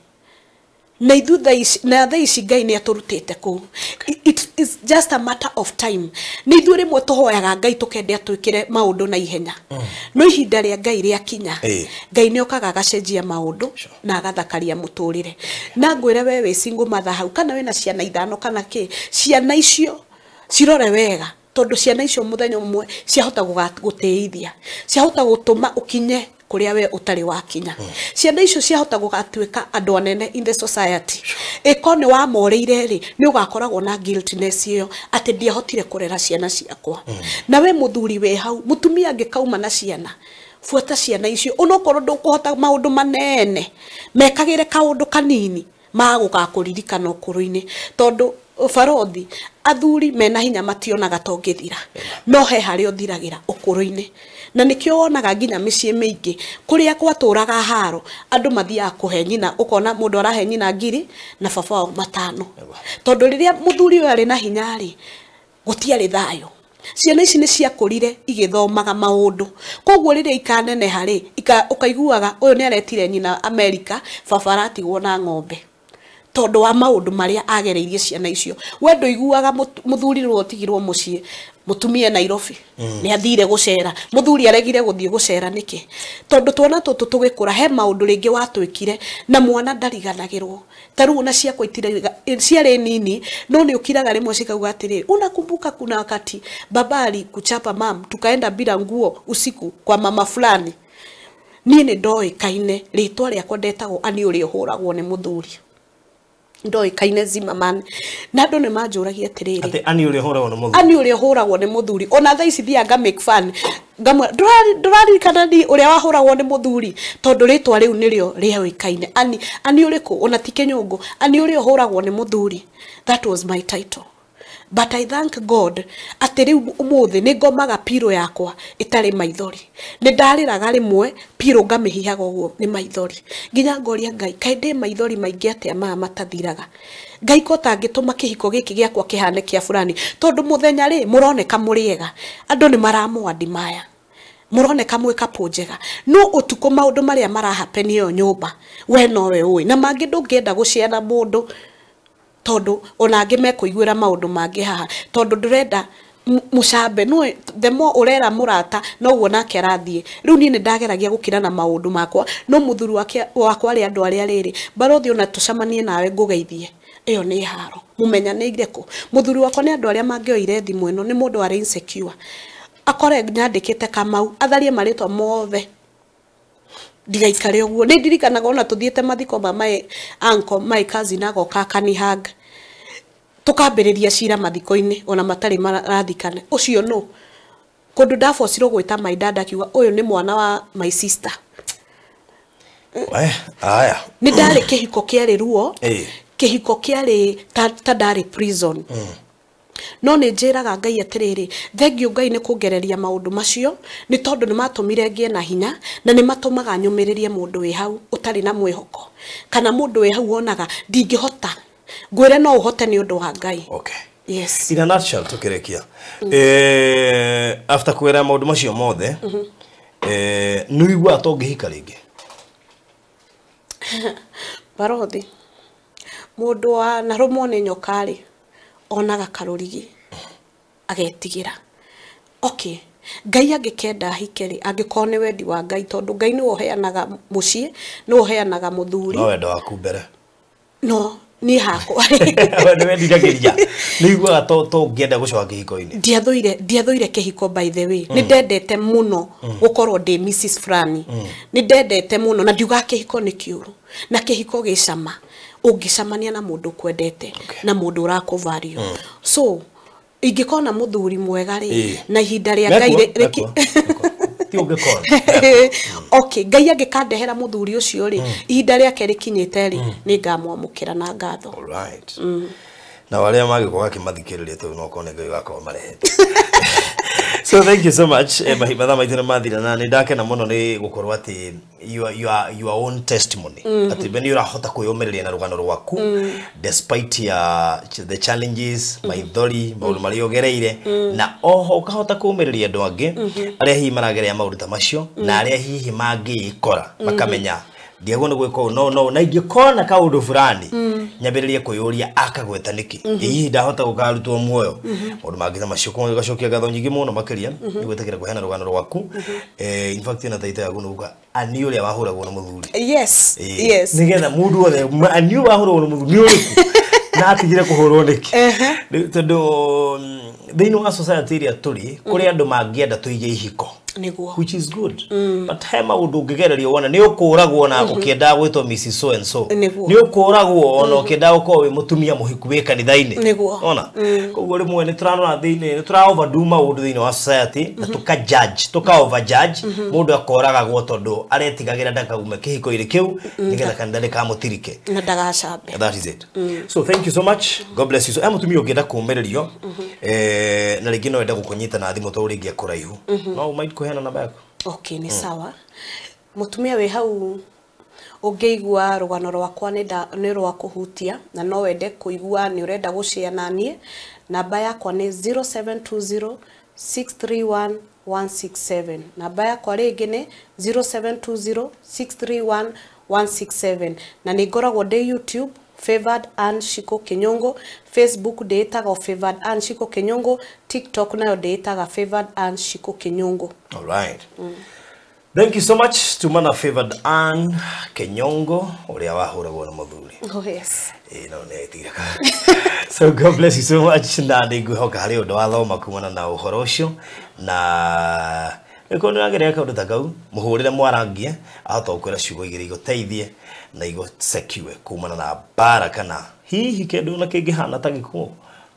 na ithuĩ na thaa ici Ngai nĩ atũrutĩte kũu. It is just a matter of time nĩ ithuĩ rĩmwe tũhoyaga Ngai tũkende atwĩkĩre maũndũ na ihenya no ihinda rĩa Ngai rĩakinya Ngai nĩ okaga agacenjia maũndũ na agathakaria mũtũrĩre na ngwĩre we wĩ single mother hau kana wĩna ciana ithano kana kĩ ciana icio cirore wega tondũ ciana icio mũthenya ũmwe ciahota gũgũtĩithia ciahota gũtũma ũkinye kũrĩa we ũtarĩ wakinya. Ciana icio ciahota gũgatuĩka andũ anene in the society. Ĩko nĩ wamorĩire rĩ, nĩ ũgakoragwo na guiltiness ĩyo atĩ ndiahotire kũrera ciana ciakwa. Na we mũthuri wĩ hau, mũtumia angĩkauma na ciana, buata ciana icio onokorwo ndũkũhota maũndũ manene, mekagĩre kaũndũ kanini magũgakũririkana ũkũrũ-inĩ. Tondũ barothi athuri mena hinya mationaga ta ũngĩthira, no he harĩa ũthiragĩra ũkũrũ-inĩ. Na nĩkĩo wonaga nginya mĩciĩ mĩingĩ kũrĩa gwatũraga haro, andũ mathiaga kũhe nyina, ũkona mũndũ arahe nyina 1000 na baba wao 5. Tondũ rĩrĩa mũthuri ũyũ arĩ na hinya rĩ, gũtiarĩ thayũ. Ciana ici nĩ ciakũrire igĩthomaga maũndũ, koguo rĩrĩa ikaneneha rĩ, ũkaiguaga ũyũ nĩ aretire nyina Amerika, baba aratigwo na ng'ombe tondũ wa maũndũ marĩa agereirie ciana icio. We ndũiguaga mũthuri nĩwe ũtigirwo mũciĩ, mũtumia Nairobi nĩ athire gũcera, mũthuri aregire gũthiĩ gũcera nĩkĩ? Tondũ twana tũtũ tũgĩkũra he maũndũ rĩngĩ watwĩkire na mwana ndariganagĩrwo. Ta rĩu ona ciakwa ciarĩ nini, no nĩ ũkiraga rĩmwe cikauga atĩrĩrĩ, unakumbuka kuna wakati baba alikuchapa mam, tukaenda bila nguo usiku kwa mama fulani. Niĩ nĩ ndoĩkaine rĩtwa rĩakwa ndetagwo Ani ũrĩa ũhũragwo nĩ mũthuri. Ndoĩkaine Zimmerman. Na andũ nĩ manjũragia atĩrĩrĩ,
atĩ Ani ũrĩa ũhũragwo nĩ mũthuri,
Ani ũrĩa ũhũragwo nĩ mũthuri. Ona thaa ici thiaga nga make fun, ngamwĩra ndũraririkana ni ũrĩa wahũragwo nĩ mũthuri, tondũ rĩtwa rĩu nĩrĩo rĩoĩkaine. Ani, Ani ũrĩkũ? Ona ti Kĩnyũngũ, Ani ũrĩa ũhũragwo nĩ mũthuri. That was my title. But I thank God atĩ rĩu ũmũthĩ nĩ ngomaga pillow yakwa ĩtarĩ maithori. Nĩ ndarĩraga rĩmwe pillow ngamĩhihaga ũguo nĩ maithori, nginya ngoria Ngai, kaĩ ndĩ maithori maingĩ atĩa maya matathiraga? Ngai ko tangĩtũma kĩhiko gĩkĩ gĩakwa kĩhane kĩa fulani, tondũ mũthenya rĩ mũroneka mũrĩ ega, andũ nĩ maramũadmire, mũroneka mwĩ couple njega, no ũtukũ maũndũ marĩa marahappen ĩyo nyũmba we nowe ũĩ, na mangĩ ndũngĩenda gũciara mũndũ tondũ ona angĩ mekũiguĩra maũndũ mangĩ haha, tondũ ndũrenda mũcambe. No the more ũrera mũrata noguo nake arathiĩ. Rĩu niĩ nĩ ndageragia gũkira na maũndũ makwa, no mũthuri wakwa arĩ andũ arĩa rĩrĩ, barothi ona tũcemanie nawe ngũgeithie, ĩyo nĩ haro. Mũmenyanĩire kũ? Mũthuri wakwa nĩ andũ arĩa mangĩoire thimũ ĩno, nĩ mũndũ arĩ insecure, akore nyandĩkĩte Kamau, atharie marĩtwa mothe ndigaikare ũguo. Nĩ ndirikanaga ona tũthiĩte mathiko ma my uncle, my cousin agoka akanihug, tũkambĩrĩria cira mathiko-inĩ ona matarĩ marathikana. Ũcio nũ? Kũndũ ndabocirwo gwĩta my dad akiuga ũyũ nĩ mwana wa my sister.
Aya.
Nĩ ndarĩ kĩhiko kĩarĩ ruo, kĩhiko kĩarĩ ta ndarĩ prison. No nĩ njĩraga Ngai atĩrĩrĩ, thengiũ Ngai nĩ kũngereria maũndũ macio, nĩ tondũ nĩ matũmire ngĩe na hinya, na nĩ matũmaga nyũmĩrĩrie mũndũ wĩ hau ũtarĩ na mwĩhoko, kana mũndũ wĩ hau wonaga ndingĩhota, ngwĩre no ũhote nĩ ũndũ wa Ngai.
Okay.
Yes.
In a nutshell tũkĩrĩkia, after kwĩra maũndũ macio mothe, nĩ ũiguaga ta ũngĩhika rĩngĩ?
Barothi, mũndũ wa narũmwo nĩ nyoka rĩ, onaga karũrigi agetigĩra. Okay, Ngai angĩkenda ahike rĩ, angĩkorwo nĩ wendi wa Ngai, tondũ Ngai nĩwe ũheanaga mũciĩ, nĩwe ũheanaga mũthuri.
No wendo waku mbere.
No niĩ hakwa.
We nĩ wendiragĩria. Nĩ ũiguaga ta ũngĩenda gũcoka kĩhiko-inĩ?
Ndiathũire kĩhiko by the way. Nĩ ndendete mũno gũkorwo ndĩ Mrs Fulani. Nĩ ndendete mũno, na ndiugaga kĩhiko nĩ kĩũru, na kĩhiko gĩ cama ũngĩcemania na mũndũ ũkwendete na mũndũ ũrakũvalue. So ingĩkona mũthuri mwega rĩ, na ihinda rĩa Ngai
Ti ũngĩkona.
Okay, Ngai angĩkandehera mũthuri ũcio rĩ, ihinda rĩake rĩkinyĩte rĩ, nĩ ngamwamũkĩra na ngatho.
All right. Na arĩa mangĩkorwo akĩmathikĩrĩria tondũ no kone Ngai wakorwo marehete. So thank you so much. Mathaa maitũ nĩ mathira, na nĩ ndakena mũno nĩ gũkorwo atĩ your own testimony, atĩ we nĩ ũrahota kwĩyũmĩrĩria na rũgano rwaku despite ya the challenges, maithori, maũndũ marĩa ũgereire, na oho ũkahota kũũmĩrĩria andũ angĩ arĩa hihi marageria maũndũ ta macio, na arĩa hihi mangĩĩkora makamenya ndiagwo nĩ gwĩka ũũ, no no na ingĩkona kaũndũ fulani nyambĩrĩrie kwĩyũria akagweta nĩkĩ, hihi ndahota gũkarutwo muoyo. Maũndũ mangĩ ta macio. Koguo ngacokia ngatho nyingĩ mũno makĩria nĩ gwĩtĩkĩra kũheana rũgano rwaku. In fact ĩno taita yaku nĩ kuga Ani ũrĩa wahũragwo nĩ mũthuri.
Yes, yes.
Nĩgetha mũndũ wothe Ani ũrĩa wahũragwo nĩ mũthuri nĩ ũrĩkũ na atigire kũhũrwo nĩkĩ. Tondũ thĩinĩ wa society ĩrĩa tũrĩ, kũrĩ andũ mangĩenda tũige ihiko.
Niguo.
Which is good. But he maundu ungigererio wona ni ukuragwo na ukienda gwitwo Mrs so and so. Ni ukuragwo ona ukienda gukorwo wi mutumia muhiku wi kanitha-ini. Ona koguo rimwe ni turarora thiini ni tura overdo maundu thiini wa society na tuka judge tuka over judge mundu akoragagwo tondu aretigagira ndakaume kihiko-ini kiu nigetha kanitha ndikamutirike
na ndagacambe.
That is it. So thank you so much. God bless you. So mutumia ungienda kumererio na ringi no enda gukunyita na thimu tondu ringi akuraihu no might kuheana namba yaku.
Okay, ni sawa. Mutumia wi hau ungiigua rugano rwakwa ni rwa kuhutia na no wende kuigua ni urenda gushare na nie, namba yakwa ni 0720 631 167. Namba yakwa ringi ni 0720 631 167 na ni ngoragwo ndi YouTube Favored Ann Shiko Kinyongo, Facebook ndĩĩtaga Favored Ann Shiko Kinyongo, TikTok nayo ndĩĩtaga Favored Ann Shiko Kinyongo.
All right. Thank you so much to mana Favored Ann Kinyongo uria wahuragwo na muthuri.
Oh yes.
No nĩ etigira. So God bless you so much na nĩngwĩhoka harĩ ũndũ wathoma kumana na ũhoro ũcio na ĩkorwo nĩ ũrageria kaũndũ ta kau mũhũrĩre mwarangie ahota gũkwĩra ciugo igĩrĩ igũteithie na igũcekue kumana na mbara kana hihi kĩndũ na kĩngĩhana ta gĩkuũ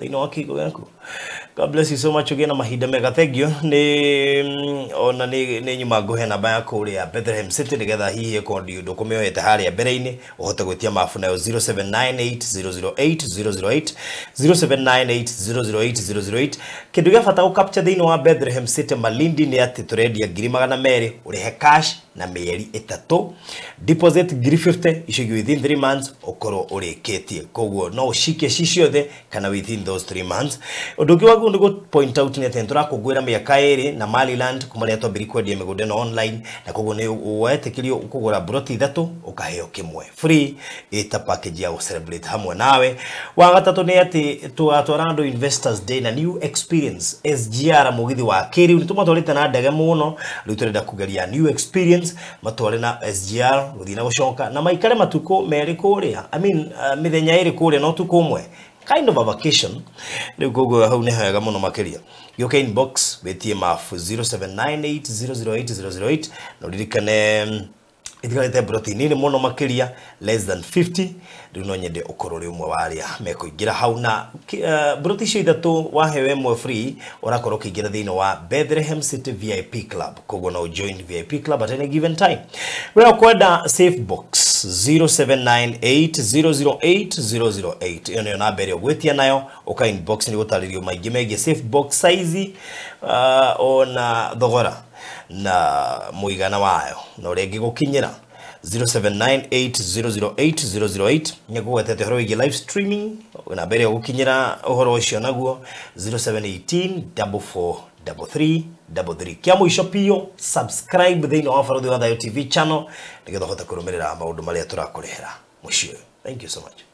thĩinĩ wa kĩhiko gĩaku. God bless you so much ũgĩe na mahinda mega. Thank you. Nĩ ona nĩ nyuma ngũhe namba ya kũrĩa Bethlehem City nĩgetha hihi ĩkorwo ndũkũmĩoete harĩa mbere-inĩ ũhote gwĩtia mabu nayo 0798 008 008 0798 008 008. Kĩndũ gĩa bata gũ capture thĩinĩ wa Bethlehem City Malindi nĩ atĩ tũrendia 200,000 ũrĩhe cash na mĩeri 3 deposit 50,000 icio ingĩ within 3 months ũkorwo ũrĩkĩtie. Koguo no ũcikie ci ciothe kana within those 3 months. Ũndũ ũngĩ waguo nĩ gũ point out nĩ atĩ nĩtũrakũngũĩra mĩaka 2 na Maliland kuma rĩrĩa twambirie kwendia mĩgũnda ĩno online, na koguo nĩ wetĩkĩrio kũgũra mburoti 3 ũkaheo kĩmwe free ĩta package ya gũ celebrate hamwe nawe. Wa gatatũ nĩ atĩ tũgatwara andũ Investors Day na new experience SGR mũgithi wa kĩrĩu. Nĩ tũmatwarĩte na ndege mũno, rĩu tũrenda kũgeria new experience matware na SGR gũthiĩ na gũcoka na maikare matukũ 2 kũrĩa, I mean mĩthenya 2 kũrĩa no ũtukũ ũmwe, kind of a vacation. Rĩu koguo hau nĩ hega mũno makĩria. Gĩũke inbox wĩtie mabu 0798 008 008 na ũririkane itigarĩte mburoti nini mũno makĩria less than 50. Rĩu no nyende ũkorwo ũrĩ ũmwe wa arĩa mekũingĩra hau na mburoti icio 3 waheo ĩmwe free ũrakorwo ũkĩingĩra thĩinĩ wa Bethlehem City VIP Club. Koguo no join VIP Club at any given time. We ũkwenda safe box 0798 008 008 ĩyo nĩyo namba ĩrĩa ũgwĩtia nayo ũka inbox nĩ gũtarĩrio maingĩ megiĩ safe box size ona thogora na mũigana wayo na ũrĩa ĩngĩgũkinyĩra. 0798 008 008 nĩngũgwetete ũhoro wĩgiĩ live streaming namba ĩrĩa ũgũkinyĩra ũhoro ũcio naguo 0718 44 33 33. Kĩa mũico biũ subscribe thĩinĩ wa Barũthi wa Thayũ TV channel nĩgetha ũhote kũrũmĩrĩra maũndũ marĩa tũrakũrehera mũciĩ ũyũ. Thank you so much.